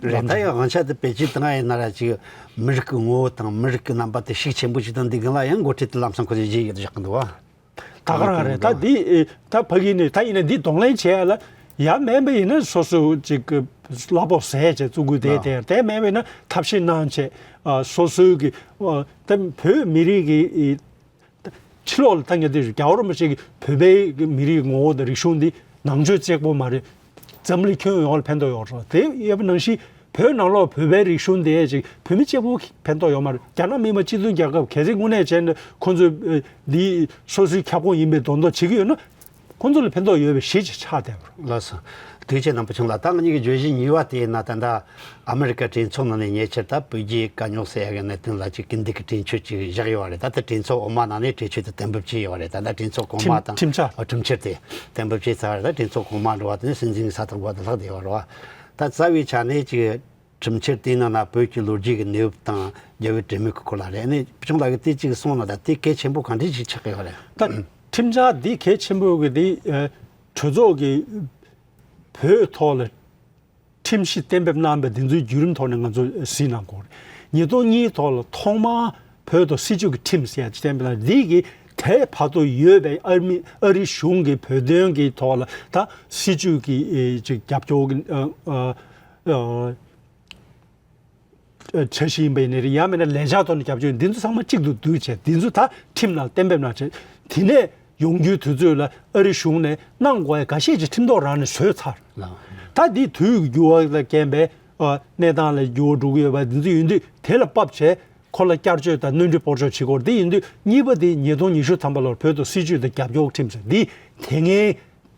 རེད། ལམ་ད་ཡང་དབང་ཆ་དེ་བེད་སྤྱོད་བཏང་ཡིན་ན་ར་ཅིག་མི་རིགས་ཀྱི་ངོ་བོ་དང་མི་རིགས་ཀྱི་རྣམ་པ་དེ་ཤུགས་ཆེན་པོ་ཞིག་དང་འདི་གང་ལ་ཡང་འགོ་ཁྲིད་དེ་ལམ་སང་ཁོ་ཚོས་བརྗེད་ཡོད་བཞག་གི་འདུག་བ། ད་ག་རང་རེད། ད་འདི་ད་ཕ་གི་ནས་ད་ཡིན་ན་འདི་གདོང་ལེན་བྱེད་ཡ་ལ་ཡ་མེད་པ་ཡིན་ན་སོ་སོ་ཅིག་གི་གླ་ཕོགས་ཟས་བྱས་བཙུགས་དགོས་དེ་དེ་དེ་མེད་པ་ཡིན་ན་ཐབས་ཤེས་གནང་བྱས་ཨ་སོ་སོའི་གི་ཨ་ད་བོད་མི་རིགས་ཀྱི་ཕྱི་ལོགས་ལ་ད་ངས་དེ་རྒྱལ་བ་རིན་པོ་ཆེ་གི་བོད་པའི་གི་མི་རིགས་ངོ་བོ་དང་རིག་གཞུང་འདི་ནང་ཆོས་གཅིག་པོ་མ་རེད། འཛམ་གླིང་ཁྱོན་ཡོངས་ལ་ཕན་ཐོགས་ཡོད་རེད། དེ་ཡོད་པ་ནང་བཞིན་བོད་ནང་ལོགས་བོད་པའི་རིག་གཞུང་དེ་ཅིག་བོད་མི་གཅིག་པོ་ཕན་ཐོགས་ཡོད་མ་རེད། རྒྱ་ནག་མི་དམངས་སྤྱི་མཐུན་རྒྱལ་ཁབ་གལ་སྲིད་དངོས་གནས་བྱས་ན་ཁོང་ཚོས་ཨ་འདི་སོ་སོའི་ཁྱབ་ཁོངས་ཡིན་པའི་མདོག་མདོག་བྱེད་ཀྱི་ཡོད་ན་ཁོང་ཚོ་ལ་ཕན་ཐོགས་ཡོད་པའི་གཞི་ཅིག་ཆགས་བསྡད་པ་རེད། ལགས་སོ། ཐུགས་རྗེ་ཆེ་རྣམ་པ་ཆུང་ལགས། ད་ང་གཉིས་ཀྱི་བརྗོད་གཞི་གཉིས་པ་དེ་ཡིན་ན་ད་ལྟ་ཨ་མི་རི་ཀ་གྲོས་ཚོགས་ནང་ནས་ཉེ་ཆར་ད་བོད་རྒྱའི་དཀའ་རྙོག་སེལ་ཡག་གི་གནད་དོན་ལ་ཅིག་སྐུལ་འདེད་ཀྱི་གྲོས་ཆོད་ཅིག་བཞག་ཡོད་པ་རེད། ད་ལྟ་གྲོས་ཚོགས་འོག་མ་ནང་ནས་གྲོས་ཆོད་དེ་གཏན་འབེབས་བྱས་ཡོད་པ་རེད། ད་ལྟ་གྲོས་ཚོགས་གོང་མ་ཁྲིམས་དང་ཁྲིམས་འཆར། ཨ་ཁྲིམས་འཆར་དེ་གཏན་འབེབས་བྱས་ཚར་བ་རེད། ད་གྲོས་ཚོགས་གོང་མ་འགྲོ་བ་དེ་ནས་སྲིད་འཛིན་གྱི་ས་ཐག་པ་དེ་ལྷག་བསྡད་ཡོད་རེད་བ། ད་རྩ་བའི་ཆ་ནས་ཅིག་ཁྲིམས་འཆར་དེའི་ནང་ན་བོད་ཀྱི་ལོ་རྒྱུས་ཀྱི་གནས་བབ་དང་རྒྱལ་བའི་དྲན་མེད་ཀྱི་སྐོར་ལ་རེད། ཨ་ནི་བུ་ཆུང་ལགས་ཀྱིས་དེ་ཅིག་གསུངས་ན་ད་དེ་གལ་ཆེན་པོ་གང་འདྲ་ཞིག་ཆགས་ཀྱི་ཡོད་རེད། ད་ཁྲིམས་འཆར་འདི་གལ་ཆེན་པོ་གི་འདི་ཨ་གྲོས་ཚོགས་ཀྱི་བོད་ཐོག་ལ་ཁྲིམས་གཞི་གཏན་འབེབས་གནང་བའི་འདི་ཚོའི་བརྒྱུད་རིམ་ཐོག་ནས་ང་ཚོ་གཟིགས་གནང་དགོས་རེད། ཉིས་སྟོང་གཉིས་ཐོག་ལ་ཐོག་མར་བོད་དུ་སྲིད་བྱུས་ཀྱི་ཁྲིམས་ཟེར་ཡ་ཅིག་གཏན་འབེབས་གནང་། འདི་གི་དེ་བར་དུ་ཡོད་པའི་ཨ་མི་ཨ་རི་གཞུང་གི་བོད་དོན་གྱི་ཐོག་ལ་ད་སྲིད་བྱུས་ཀྱི་ཨེ་ཅིག་རྒྱབ་སྐྱོར་གྱི་ཨ་ཨ་ཨ་འཆར་གཞི་ཡིན་པ་ཡིན་ནའི་རེད། ཡང་མིན་ན་ལས་འཆར་ཐོག་ནས་རྒྱབ་སྐྱོར་འདི་ཚོ་ཚང་མ་གཅིག་ཏུ་བསྡུས་བྱས་འདི་ཚོ་ད་ཁྲིམས་ནང་གཏན་འབེབས་གནང་བྱས། དེ་ནས་ཡོང་རྒྱུའི་དུས་ཚོད་ལ་ཨ་རི་གཞུང་ནས་གནང་དགོས་ཡ་འགའ་ཤས་ཅིག་ཁྲིམས་ཐོག་རང་ནས་བཟོས་ཚར། ལགས། ད་འདི་དུས་ཀྱི་འགྱུར་བ་ལ་རྐྱེན་པས་ཨ་གནས་སྟངས་ལ་འགྱུར་བ་འགྲོ་གི་ཡོད་པ་འདི་ཚོ་ཡིན་དུས་དེ་ལ་བབ་བྱས་ཁོ་ལ་བསྐྱར་བཅོས་དང་སྣོན་འཕྲི་སྤོར་ཆོག་བྱེད་དགོས་རེད། དེ་ཡིན་དུས་གཉིས་པ་དེ་ཉིས་སྟོང་ཉི་ཤུ་ཐམ་པ་ལོར་བོད་དུ་སྲིད་བྱུས་དང་རྒྱབ་སྐྱོར་ཁྲིམས་ཟེར་འདི་དེ་སྔའི་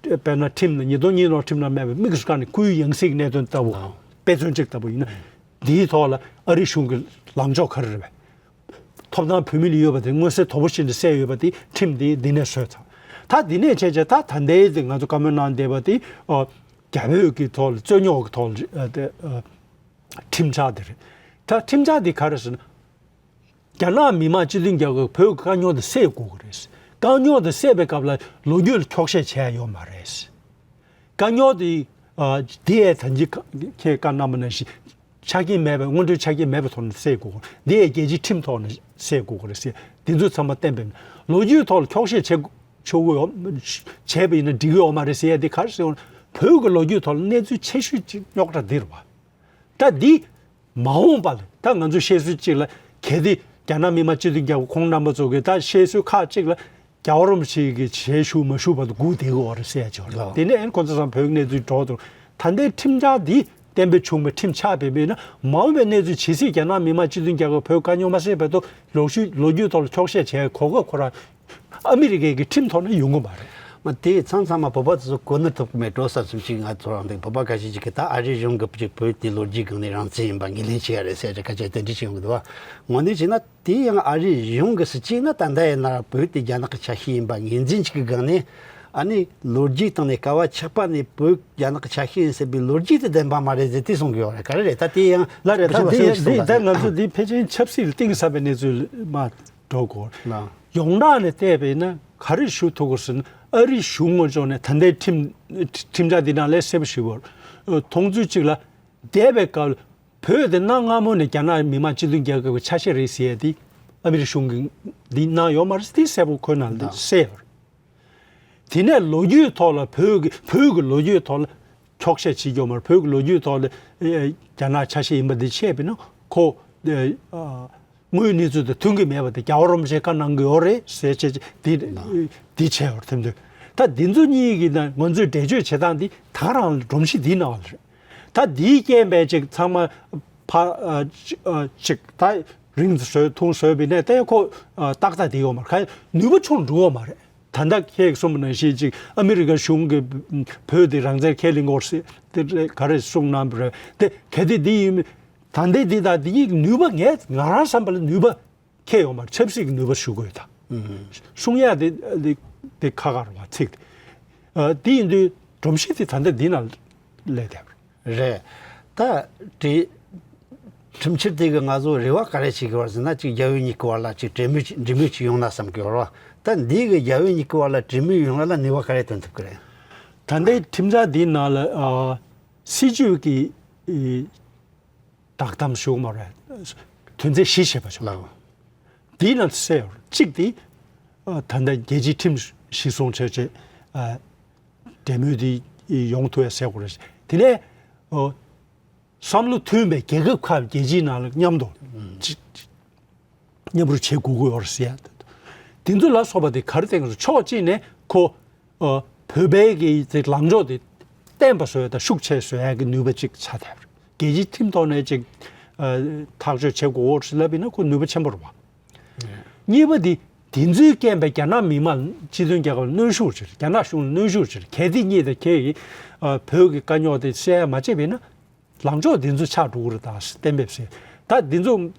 དཔེར་ན་ཁྲིམས་ནང་ཉིས་སྟོང་གཉིས་ལོར་ཁྲིམས་ནང་མེད་པའི་དམིགས་སུ་བཀར་ནས་སྐུའི་ཡང་སྲིད་ཀྱི་གནད་དོན་ལྟ་བུ་དཔེ་མཚོན་གཅིག་ལྟ་བུ་ཡིན་ན། འདིའི་ཐོག་ལ་ཨ་རི་གཞུང་གི་ལངས་ཕྱོགས་ག་རེ་རེད་པས། ཐོབ་ཐང་བོད་མི་ལ་ཡོད་པ་དེ་མངོན་གསལ་དོད་པོ་ཞིག་ནས་གསལ་ཡོད་པ་དེ་ཁྲིམས་དེ་འདི་ནས་བཟོས་ཚར། ད་འདི་ནས་བྱས་བྱས་ད་ད་ལྟའི་དེ་ང་ཚོ་བཀའ་མོལ་གནང་བསྡད་པ་དེ་ཨ་རྒྱ་བོད་ཀྱི་ཐོག་ལ་རྩོད་རྙོག་གི་ཐོག་ལ་ཨ་དེ་ཨ་ཁྲིམས་འཆར་དེ་རེད། ད་ཁྲིམས་འཆར་དེ་ག་རེ་ཟེར་ན། རྒྱ་ནག་མི་དམངས་སྤྱི་མཐུན་རྒྱལ་ཁབ་བོད་ཀྱི་དཀའ་རྙོག་དེ་སེལ་དགོས་ཀྱི་རེད། དཀའ་རྙོག་དེ་སེལ་བའི་སྐབས་ལ་ལོ་རྒྱུས་ལ་འཁྱོག་བཤད་བྱས་ཡོད་མ་རེད། དཀའ་རྙོག་དེ་ཨ་དེ་ཡས་ད་གིན་ཁྱེད་བཀའ་གནང་བ་ནང་བཞིན་ཆ་རྐྱེན་མེད་པའི་སྔོན་འགྲོའི་ཆ་རྐྱེན་མེད་པའི་ཐོག་ནས་སེལ་དགོས་ཀྱི་རེད། དེ་ཡས་རྒྱལ་སྤྱིའི་ཁྲིམས་ཐོག་ནས་སེལ་དགོས་ཀྱི་རེད་ཟེར། དེ་ཚོ་ཚང་མ་གཏན་འབེབས། ལོ་རྒྱུས་ཐོག་ལ་འཁྱོག་བཤད་བྱེད་ཆོག་གི་ཡོད། བྱས་པ་ཡིན་ན་འགྲིག་གི་ཡོད་མ་རེད་ཟེར་ཡ་དེ་ག་རེ་ཟེར་བ་ན། བོད་ཀྱི་ལོ་རྒྱུས་ཐོག་ལ་གནས་ཚུལ་ཆེ་ཤོས་ཅིག་རྙོག་དྲ་འདི་རེད་བ། ད་འདི་མ་འོངས་པ་ལ་ད་ང་ཚོས་བཤད་སྲོལ་གཅིག་ལ། གལ་ཏེ་རྒྱ་ནག་མི་དམངས་སྤྱི་མཐུན་རྒྱལ་ཁབ་ཁོང་རྣམ་པ་ཚོ་གིས་ད་བཤད་སྲོལ་ཁག་ཅིག་ལ་རྒྱལ་བ་རིན་པོ་ཆེ་གིས་ཞལ་བཞུགས་མ་བཞུགས་བར་དུ་སྒུག་བསྡད་ཀྱི་ཡོད་རེད་ཟེར་ཡ་ཅིག་ཡོད་རེད། ལགས། དེ་ནས་ཨེ་ཁོ་ཚོ་ཚང་བོད་ཀྱི་གནས་ཚུལ་འགྲོ་འདུག་ད་ལྟའི་ཁྲིམས་འཆར་འདི་གཏན་འབེབས་བྱུང་བའི་ཁྲིམས་ཆགས་པའི་མིན་ན། མ་འོངས་པའི་གནས་ཚུལ་ཇི་སྲིད་རྒྱ་ནག་མི་དམངས་སྤྱི་མཐུན་རྒྱལ་ཁབ་བོད་དཀའ་རྙོག་མ་སེལ་བར་དུ་ལོ་རྒྱུས་ལོ་རྒྱུས་ཐོག་ལ་འཁྱོག་བཤད་བྱས་གོ་སྐབས་ཁོ་རང་ཨ་མི་རི་ཀའི་གི་ཁྲིམས་ཐོག་ནས་ཡོང་གི་མ་རེད། མ་དེ་ཚང་ཚང་མ་བོད་པ་ཚོ་གོ་ནི་ཐུབ་ཀྱི་མེད་འགྲོ་བསམ་བསམ་ཅིག་ང་ཚོ་རང་དེ་བོད་པ་ཁ་ཤས་ཅིག་གིས་ད་ཨ་རིའི་གཞུང་གིས་ཅིག་བོད་དེ་ལོ་རྒྱུས་སྒང་ནས་རང་བཙན་ཡིན་པ་ངོས་ལེན་བྱེད་ཡ་རེད་ཟེར་ཅིག་སྐད་ཆ་དེ་འདྲ་ཞིག་ཡོང་གི་འདུག་བ། དངོས་གནས་བྱས་ན་དེ་ཡང་ཨ་རིའི་གཞུང་གི་སྲིད་ཇུས་ན་ད་ལྟ་ཡིན་ན་བོད་དེ་རྒྱ་ནག་གི་ཆ་ཤས་ཡིན་པ་ངོས་འཛིན་བྱེད་ཀྱི་སྒང་ནས། ཨ་ནི་ལོ་རྒྱུས་སྟེང་ནས་བསྐལ་བ་ཆགས་པ་ནས་བོད་རྒྱ་ནག་གི་ཆ་ཤས་ཡིན་ཟེར་བའི་ལོ་རྒྱུས་དེ་བདེན་པ་མ་རེད་ཟེར་དེ་གསུང་གི་ཡོད་རེད། ག་རེ་རེད། ད་དེ་ཡང་ལ་རེད། ད་ལ་སོགས་འདི་ད་ང་ཚོ་འདི་ཕལ་ཆེར་ཆབ་སྲིད་ལ་གཏིང་ཟབ་པའི་གནས་ཚུལ་མ་འགྲོ་གོ། ཡོངས་གྲགས་ནས་བལྟས་པས་ན་ག་རེ་ཞུ་ཐུབ་དགོས་ཟེར་ན། ཨ་རིའི་གཞུང་ངོས་ཕྱོགས་ནས་ད་ལྟའི་ཁྲིམས་ཁྲིམས་འཆར་འདི་ནང་ལས་གསལ་པོ་ཞུ་བར། མཐོང་ཚུལ་གཅིག་ལ། འདས་པའི་སྐབས་ལ་བོད་དེ་གནའ་སྔ་མོ་ནས་རྒྱ་ནག་མི་དམངས་སྤྱི་མཐུན་རྒྱལ་ཁབ་ཀྱི་ཆ་ཤས་རེད་ཟེར་ཡ་དེ་ཨ་མི་རི་གཞུང་གིས་འདི་གནང་ཡོད་མ་རེད། དེ་གསལ་པོ་ཁོའི་ནང་ལ་གསལ་ཡོད་རེད། དེ་ནས་ལོ་རྒྱུས་ཐོག་ལ་བོད་ཀྱི་བོད་ཀྱི་ལོ་རྒྱུས་ཐོག་ལ་འཁྱོག་བཤད་བྱེད་རྒྱུ་མ་རེད། བོད་ཀྱི་ལོ་རྒྱུས་ཐོག་ལ་ཨེ་རྒྱ་ནག་ཆ་ཤས་ཡིན་པ་འདི་བཤད་པས་ན་ཁོ་ཨེ་ཨ་དངོས་ཡོད་གནས་ཚུལ་དང་མཐུན་གྱི་མེད་པ་དེ་རྒྱལ་བ་རིན་པོ་ཆེས་བཀའ་གནང་གི་ཡོད་རེད་ཟེར་བྱས་འདི་འདི་བྱས་ཡོད་རེད། དེ་འདུག་ད་འདི་ཚོ་གཉིས་ཀྱི་ནང་ང་ཚོས་འགྲེལ་བརྗོད་བྱེད་སྟངས་འདི་ད་ག་རང་ལ་སྒྲོམ་གཞི་འདིའི་ནང་ལ་རེད། ད་འདིའི་རྐྱེན་པས་ཅིག་ཚང་མ་ཕ་ཨ་ཅི་ཨ་ཅིག་ད་རིང་དུ་བཟོས་ཐུང་བཟོས་པའི་ནས་ཏེ་ཁོ་ཨ་ཏག་ཏག་དེ་ཡོད་མ་རེད། ཁ་ནུས་པ་ཆུང་འགྲོ་བ་མ་རེད། ད་ལྟ་ཁྱེད་གསུངས་པ་ནང་བཞིན་ཅིག་ཨ་མི་རི་ཀ་གཞུང་གིས་བོད་དེ་རང་བཙན་ཁས་ལེན་དགོས་ཟེར་དེ་ག་རེ་གསུངས་གནང་བ་རེད། དེ་གལ་ཏེ་འདི་ཡིན་ད་ལྟའི་འདི་དང་འདི་གཉིས་ནུས་པ་ངས་ང་རང་བསམ་པ་ལ་ནུས་པ་ཁྱད་ཡོད་མ་རེད། ཆབ་སྲིད་ཀྱི་ནུས་པ་ཞུ་དགོས་ད། གསུང་ཡ་དེ་དེ་དེ་ཁ་ཁ་རེད་བ་ཚིག་དེ། ཨ་དེ་ཡིན་དུས་སྒྲོམ་གཞི་དེ་ད་ལྟ་འདི་ན་སླེབས་བསྡད་པ་རེད། རེད། ད་དེ་ཁྲིམས་འཆར་དེ་གི་ང་ཚོ་རེ་བ་ག་རེ་བྱེད་ཀྱི་ཡོད་ཟེར་ན། ཅིག་རྒྱ་བོད་གཉིས་ཀྱི་བར་ལ་ཅིག་གྲོས་མོལ་ཅིག་འབྲེལ་མོལ་ཅིག་ཡོང་ན་བསམ་གྱི་ཡོད་རེད་བ། ད་འདི་གི་རྒྱ་བོད་གཉིས་ཀྱི་བར་ལ་གྲོས་མོལ་ཡོང་ཡ་ལ་ནུས་པ་ག་རེ་བཏོན་ཐུབ་ཀྱི་རེད། ད་ལྟའི་ཁྲིམས་འཆར་འདིའི་ནང་ལ་ཨ་སྲིད་ཇུས་ཀྱི་ཨི་བསྒྲགས་གཏམ་ཞུ་མ་རེད། དོན་ཚན་བཞི་བྱས་པ་བྱུང་། ལགས། དེའི་ནང་གསལ་ཡོད་རེད། གཅིག་དེ་ཨ་ད་ལྟ་རྒྱལ་སྤྱིའི་ཁྲིམས་གཞི་བཟུང་བྱས་བྱས་ཨ་འབྲེལ་མོལ་དེ་ཡོང་ཐུབ་ཡ་ཟེར་དགོས་རེད། དེ་ནས་ཨ་བསམ་བློ་མཐུན་པའི་རྒྱལ་ཁབ་ཁག་རྒྱལ་སྤྱིའི་ནང་ལ་མཉམ་དུ་ཅིག་མཉམ་རུབ་བྱེད་དགོས་ཀྱི་ཡོད་རེད་ཟེར་ཡ། དེ་ཚོ་ལ་སོགས་པ་དེ་ག་རེ་བསྟན་དགོས་རེད། ཕྱོགས་གཅིག་ནས་ཁོ་ཨ་བོད་པའི་གི་དེ་ལངས་ཕྱོགས་དེ་བརྟན་པ་བཟོ་ཡ་དང་ཤུགས་ཆེ་བཟོ་ཡ་གི་ནུས་པ་ཅིག་ཆགས་བསྡད་པ་རེད། རྒྱལ་སྤྱིའི་ཁྲིམས་ཐོག་ནས་ཅིག་ཨ་ཐག་གཅོད་བྱེད་དགོས་རེད་ལབ་ཡིན་ན་ཁོ་ནུས་པ་ཆེན་པོ་རེད་བ། གཉིས་པ་དེ་དེ་ཚོའི་རྐྱེན་པས་རྒྱ་ནག་མི་དམངས་སྤྱི་མཐུན་རྒྱལ་ཁབ་ལ་གནོན་ཤུགས་ཅིག་རེད། རྒྱ་ནག་གཞུང་ལ་གནོན་ཤུགས་ཅིག་རེད། གལ་ཏེ་གཉིས་དང་ཁྱེད་ཀྱིས་ཨ་བོད་ཀྱི་དཀའ་རྙོག་དེ་སེལ་ཡ་མ་བྱས་པ་ཡིན་ན། ལངས་ཕྱོགས་འདི་ཚོ་ཆགས་འགྲོ་གི་རེད། ད་གཏན་འབེབས་བྱས། ད་འདི་ཚོ་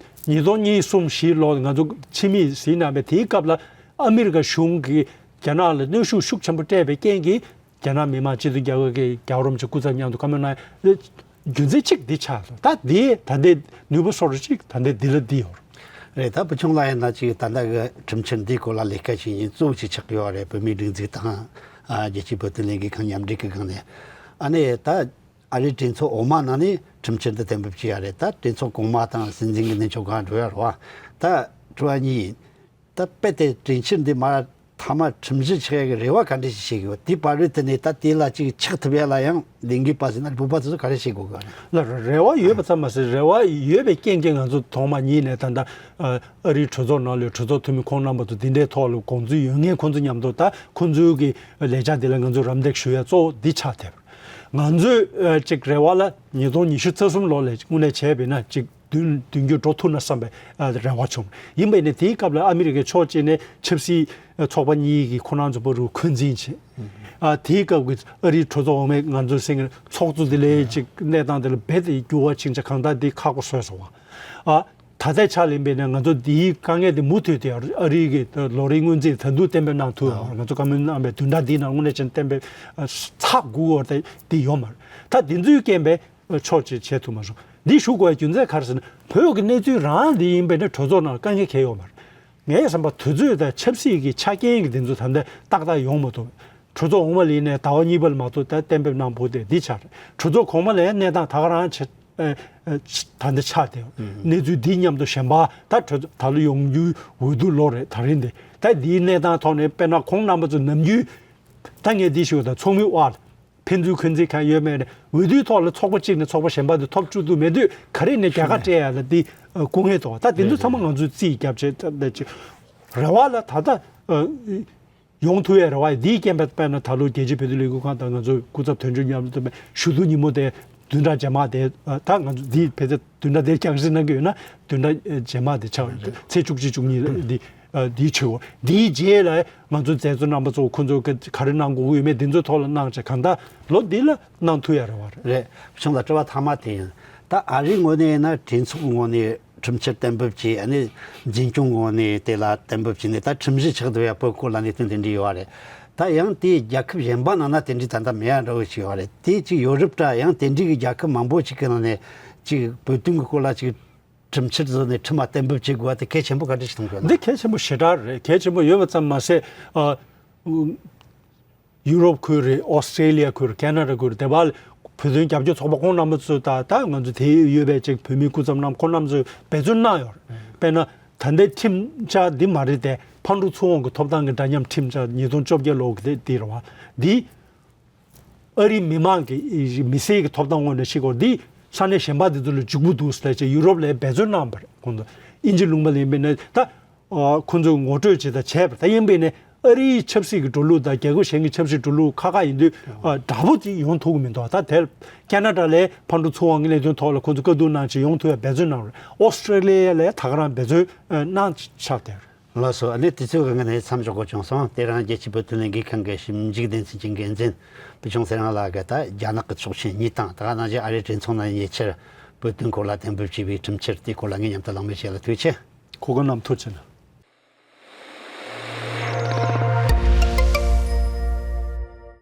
ཉིས་སྟོང་གཉིས་གསུམ་བཞིའི་ལོ་ང་ཚོ་ཕྱི་མིག་གཟིགས་ན་བས་དེའི་སྐབས་ལ་ཨ་མི་རི་ཀ་གཞུང་གིས་རྒྱ་ནག་ལ་གནོན་ཤུགས་ཤུགས་ཆེན་པོ་སྤྲད་པའི་རྐྱེན་གྱིས་རྒྱ་ནག་མི་དམངས་སྤྱི་མཐུན་རྒྱལ་ཁབ་ཀྱི་རྒྱལ་བ་རིན་པོ་ཆེ་སྐུ་ཚབ་མཉམ་དུ་བཀའ་མོལ་གནང་ཡ་རྒྱུ་མཚན་གཅིག་འདི་ཆགས་སོང་། ད་འདི་ད་ལྟའི་ནུས་པ་སོར་གཅིག་ད་ལྟའི་འདི་ལ་འདི་ཡོད་རེད། ད་བུ་ཆུང་ལགས་ཡིན་ན་ཅིག་ད་ལྟ་གི་ཁྲིམས་འཆར་འདིའི་སྐོར་ལ་ལས་ཀ་བྱེད་མཁན་གཙོ་བོ་ཅིག་ཆགས་ཀྱི་ཡོད་རེད། བོད་མིའི་སྒྲིག་འཛུགས་དང་ཨ་རྒྱལ་སྤྱིའི་བོད་དོན་ལས་འགུལ་ཁང་མཉམ་འབྲེལ་གྱི་སྒང་ནས། ཨ་ནི་ད་ཨ་རིའི་གྲོས་ཚོགས་འོག་མ་ནང་ནས་ཁྲིམས་འཆར་འདི་གཏན་འབེབས་བྱས་ཡ་རེད། ད་གྲོས་ཚོགས་གོང་མ་དང་སྲིད་འཛིན་གྱི་གནས་མཆོག་གང་འགྲོ་ཡ་རེད་བ། ད་དྲི་བ་གཉིས་ཡིན། ད་དཔེ་དེ་གྲོས་འཆར་འདི་མར་མཐའ་མ་ཁྲིམས་གཞི་ཆགས་ཡ་གི་རེ་བ་ག་འདྲ་ཞིག་བྱེད་ཀྱི་ཡོད། དེའི་བར་དུ་དེ་ནས་ད་དེ་ལ་ཅིག་ཆགས་ཐུབ་ཡ་ལ་ཡང་ལས་འགུལ་སྤེལ་ཟིན་ན་བོད་པ་ཚོ་ག་རེ་བྱེད་དགོས་གི་རེད། ལ་རེ་བ་ཡོད་པ་ཙམ་མ་ཟད་རེ་བ་ཡོད་པའི་རྐྱེན་གྱིས་ང་ཚོ་ཐོག་མ་ཉིད་ནས་ད་ལྟ་ཨ་རིའི་གྲོས་ཚོགས་ནང་ལ་གྲོས་ཚོགས་འཐུས་མི་ཁོང་རྣམ་པ་ཚོ་འདི་འདྲའི་ཐོག་ལ་དགོངས་ཚུལ་ཡོད་མཁན་ཁོང་ཚོ་མཉམ་དུ་ད་ཁོང་ཚོའི་གི་ལས་འཆར་འདི་ལ་ང་ཚོས་རམ་འདེགས་ཞུ་ཡ་གཙོ་བོ་འདི་ཆགས་བསྡད་པ་རེད། ང་ཚོས་ཨ་ཅིག་རེ་བ་ལ་ཉིས་སྟོང་ཉི་ཤུ་རྩ་གསུམ་ལོ་ལ་དངོས་གནས་བྱས་པས་ན་ཅིག་བདུན་བདུན་འགྱུར་འགྲོ་ཐུབ་ན་བསམ་པའི་ཨ་རེ་བ་བྱུང་། ཡིན་པས་ན་དེའི་སྐབས་ལ་ཨ་མི་རི་ཀའི་ཕྱོགས་གཅིག་ནས་ཆབ་སྲིད་ཚོགས་པ་གཉིས་ཀྱིས་ཁོ་རང་ཚོ་བར་དུ་འཁོན་འཛིན་བྱས། ཨ་དེའི་སྐབས་ཀྱི་ཨ་རིའི་གྲོས་ཚོགས་འོག་མའི་ང་ཚོའི་སེང་གེ་ཚོགས་གཙོ་དེ་ལས་ཅིག་གནས་སྟངས་དེ་ལ་རྦད་དེ་འགྱུར་བ་ཕྱིན་ཆ་གང་ལྟར་འདི་ཁག་པོ་བཟོས་སོང་བ། ཨ་ད་ལྟའི་ཆ་ལ་ཡིན་པས་ན་ང་ཚོ་འདིའི་དཀའ་ངལ་དེ་མུ་མཐུད་དེ་ཨ་རི་གི་ལོ་རེའི་སྔོན་རྩིས་ད་དུང་གཏན་འབེབས་གནང་ཐུབ་ཡོད་མ་རེད། ང་ཚོ་བཀའ་མོལ་གནང་བའི་བདུན་ཕྲག་འདིའི་ནང་དངོས་གནས་བྱས་ན་གཏན་འབེབས་ཨ་ཚགས་དགོས་པ་དེ་ཡོད་མ་རེད། ད་འདི་ཚོའི་རྐྱེན་པས་ཕྱོགས་གཅིག་བྱེད་ཐུབ་མ་སོང་། འདི་ཞུ་དགོས་པའི་རྒྱུ་མཚན་ག་རེ་ཟེར་ན། བོད་ཀྱི་གནས་ཚུལ་རང་འདི་ཡིན་པས་ན་གྲོས་ཚོགས་ནང་དཀའ་ངལ་གང་ཡང་ཡོད་མ་རེད། ངའི་བསམ་པ་དུས་ཚོད་དང་ཆབ་སྲིད་ཀྱི་ཆ་རྐྱེན་གྱི་འདི་ཚོ་ད་ལྟ་ཏག་ཏག་ཡོང་མ་ཐུབ། གྲོས་ཚོགས་འོག་མ་ལ་ཡིན་ནའི་ཟླ་བ་གཉིས་པ་ལ་མ་གཏོགས་ད་གཏན་འབེབས་གནང་ཕོད་དེ་འདི་ཆགས་རེད། གྲོས་ཚོགས་གོང་མ་ལ་ཡང་གནས་སྟངས་ད་ག་རང་ཆགས། ཨ་ཨ་ད་འདི་ཆགས་བསྡད་ཡོད། གནས་ཚུལ་འདི་མཉམ་དུ་གཞན་པ་ད་གྲོས་ཚོགས་ད་ལོ་ཡོང་རྒྱུའི་འོས་བསྡུ་ལོ་རེད་ད་རིང་འདི། ད་འདིའི་གནས་སྟངས་ཐོག་ནས་དཔེར་ན་ཁོང་རྣམ་པ་ཚོ་ནམ་རྒྱུན་ད་ངས་འདི་ཞུ་དང་ཚོགས་མི་དབར་ཕན་ཚུན་འཁོན་འཛིན་གང་ཡོད་མེད་ནས་འོས་བསྡུའི་ཐོག་ལ་ཚོགས་པ་གཅིག་ནས་ཚོགས་པ་གཞན་པ་དེ་ཐོབ་བཅུག་ཐུབ་མེད་དུས་ག་རེ་ནས་རྒྱལ་ཁ་སྤྲད་ཡ་ལ་འདི་ཨ་སྐུ་ངལ་དོ། ད་དེ་ཚོ་ཚང་མ་ང་ཚོས་རྩིས་རྒྱབ་བྱས་ད་ད་ཅི་རེ་བ་ལ་ད་ལྟ་ཨ་ཡོང་ཐུབ་ཡ་རེ་བ་ཡ། འདིའི་རྐྱེན་པས་དཔེར་ན་ད་ལོ་རྒྱལ་སྤྱིའི་བོད་དོན་ལས་འགུལ་ཁང་དང་ང་ཚོ་སྐུ་ཚབ་དོན་གཅོད་མཉམ་དུ་ཞུ་གཏུག་ཉིན་མོ་དེ་བདུན་ཕྲག་རྗེས་མ་དེ་ཨ་ད་ང་ཚོ་འདི་ཕལ་ཆེར་བདུན་ཕྲག་དེར་རྒྱང་སྲིང་གནང་གི་ཡོད་ན་བདུན་ཕྲག་རྗེས་མ་དེ་ཆགས་ཡོད། ཚེས་བཅུ་གཅིག་བཅུ་གཉིས་ལ་འདི་ཨ་འདིའི་ཆེ་བོ་འདིའི་རྗེས་ལ་ང་ཚོ་མཛད་གཙོ་རྣམ་པ་ཚོ་ཁོང་ཚོ་ག་ག་རེ་གནང་དགོས་ཀྱི་ཡོད་མེད་འདི་ཚོའི་ཐོག་ལ་གནང་བྱས་གང་ལྟར་ལོ་འདི་ལ་གནང་ཐུབ་ཡ་རེ་བ་རེད། རེད། བྱུང་ལ་དྲི་བ་མཐའ་མ་དེ་ཡིན། ད་ཨ་རིའི་ངོས་ནས་ཡིན་ན་གྲོས་ཚོགས་ངོས་ནས་ཁྲིམས་འཆར་གཏན་འབེབས་བྱས། ཨ་ནི་འཛིན་སྐྱོང་ངོས་ནས་དེ་ལ་གཏན་འབེབས་བྱས་ནས་ད་ཁྲིམས་གཞི་ཆགས་བསྡད་ཡ་བོད་སྐོར་ལ་གནད་དོན་དེ་འདྲ་ཡོད་རེད། ད་ཡང་དེའི་རྒྱལ་ཁབ་གཞན་པ་ནང་ན་དེ་འདྲའི་ད་ལྟ་མེད་ཡ་འདྲ་བོ་ཞིག་ཡོད་རེད། དེ་ཅིག་ཡོ་རོབ་འདྲ་ཡང་དེ་འདྲའི་གི་རྒྱལ་ཁབ་མང་པོ་ཞིག་གི་ནང་ནས་ཅིག་བོད་དོན་གི་སྐོར་ལ་ཅིག་ཁྲིམས་འཆར་བཟོས་ནས་ཁྲིམས་ལ་གཏན་འབེབས་བྱེད་དགོས་པ་དེ་གལ་ཆེན་པོ་ག་འདྲ་ཞིག་མཐོང་གི་ཡོད་ན། འདི་གལ་ཆེན་པོ་ཞེ་དྲག་རེད། གལ་ཆེན་པོ་ཡོད་པ་ཙམ་མ་ཟད་ཨ། ཡུ་རོབ་ཁུལ་རེད། ཨོ་སི་ཀྲེ་ལི་ཡ་ཁུལ་རེད། ཁེ་ན་ཌ་ཁུལ་རེད། དེ་བར་བོད་དོན་རྒྱབ་སྐྱོར་ཚོགས་པ་ཁོང་རྣམ་པ་ཚོ་དང་ད་ང་ཚོ་དེ་ཡོད་པའི་ཅིག་བོད་མིའི་སྐུ་ཚབ་རྣམ་ཁོང་རྣམ་ཚོས་འབད་བརྩོན་གནང་ཡོད་རེད། དཔེར་ན་ད་ལྟའི་ཁྲིམས་འཆར་འདི་མ་རེད་དེ། ཕག་གྲུ་ཚུར་འོང་གི་ཐོབ་ཐང་གི་འདྲ་མཉམ་ཁྲིམས་འཆར་ཉིས་སྟོང་བཅོ་བརྒྱད་ལོ་གི་དེ་འདི་རེད་བ། འདི་ཨ་རིའི་མི་མང་གི་མི་སེར་གྱི་ཐོབ་ཐང་ངོས་ནས་ཤེས་དགོས། འདི་ས་གནས་གཞན་པ་འདི་ཚོ་ལ་འཇུག་པོ་འདུག་ཟེར་ཅིག་ཡུ་རོབ་ལ་འབད་བརྩོན་གནང་བ་རེད། ཁོང་ཚོ་དབྱིན་ཇི་ལུང་པ་ལ་ཡིན་པས་ན་ད། ཨ་ཁོང་ཚོས་ངོ་སྤྲོད་བྱེད་དང་བྱས་པ་ད་ཡིན་པས་ནས་ཨ་རིའི་ཆབ་སྲིད་ཀྱི་འགྲོ་ལུགས་དང་རྒྱལ་ཁབ་གཞན་གྱི་ཆབ་སྲིད་འགྲོ་ལུགས་ཁ་ཁ་ཡིན་དུས་ཨ་འདྲ་པོ་ཅིག་ཡོང་ཐུབ་ཀྱི་མི་འདུག་ད་དེར་ཁེ་ན་ཌ་ལ་ཕག་གྲུ་ཚུར་འོང་གི་གནད་དོན་ཐོག་ལ་ཁོང་ཚོས་བཀའ་བསྡུར་གནང་བྱས་ཡོང་ཐུབ་ཡ་འབད་བརྩོན་གནང་རེད། ཨོ་སི་ཀྲེ་ལི་ཡ་ལ་ཡ་ད་ག་རང་འབད་བརྩོན་ཨ་གནང་ཆགས་དེར། ལགས་སོ། ཨ་ནི་དུས་ཚོད་ཀྱི་ངོས་ནས་མཚམས་འཇོག་དགོས་བྱུང་སོང་། དེ་རིང་རྒྱལ་སྤྱིའི་བོད་དོན་ལས་འགུལ་ཁང་གི་ཞིབ་འཇུག་སྡེ་ཚན་གྱི་འགན་འཛིན་བུ་ཆུང་ཚེ་རིང་ལགས་ཀྱིས་ད་རྒྱ་ནག་གི་ཚོགས་ཆེན་གཉིས་དང་ད་ག་ནང་བཞིན་ཨ་རིའི་གྲོས་ཚོགས་ནང་ཉེ་ཆར་བོད་དོན་སྐོར་ལ་གཏན་འབེབས་བྱས་པའི་ཁྲིམས་འཆར་དེའི་སྐོར་ལ་ངས་མཉམ་དུ་གླེང་མོལ་བྱས་ལ་ཐུགས་རྗེ་ཆེ། ཁོ་ག་རྣམས་ཐུགས་རྗེ་ཆེ།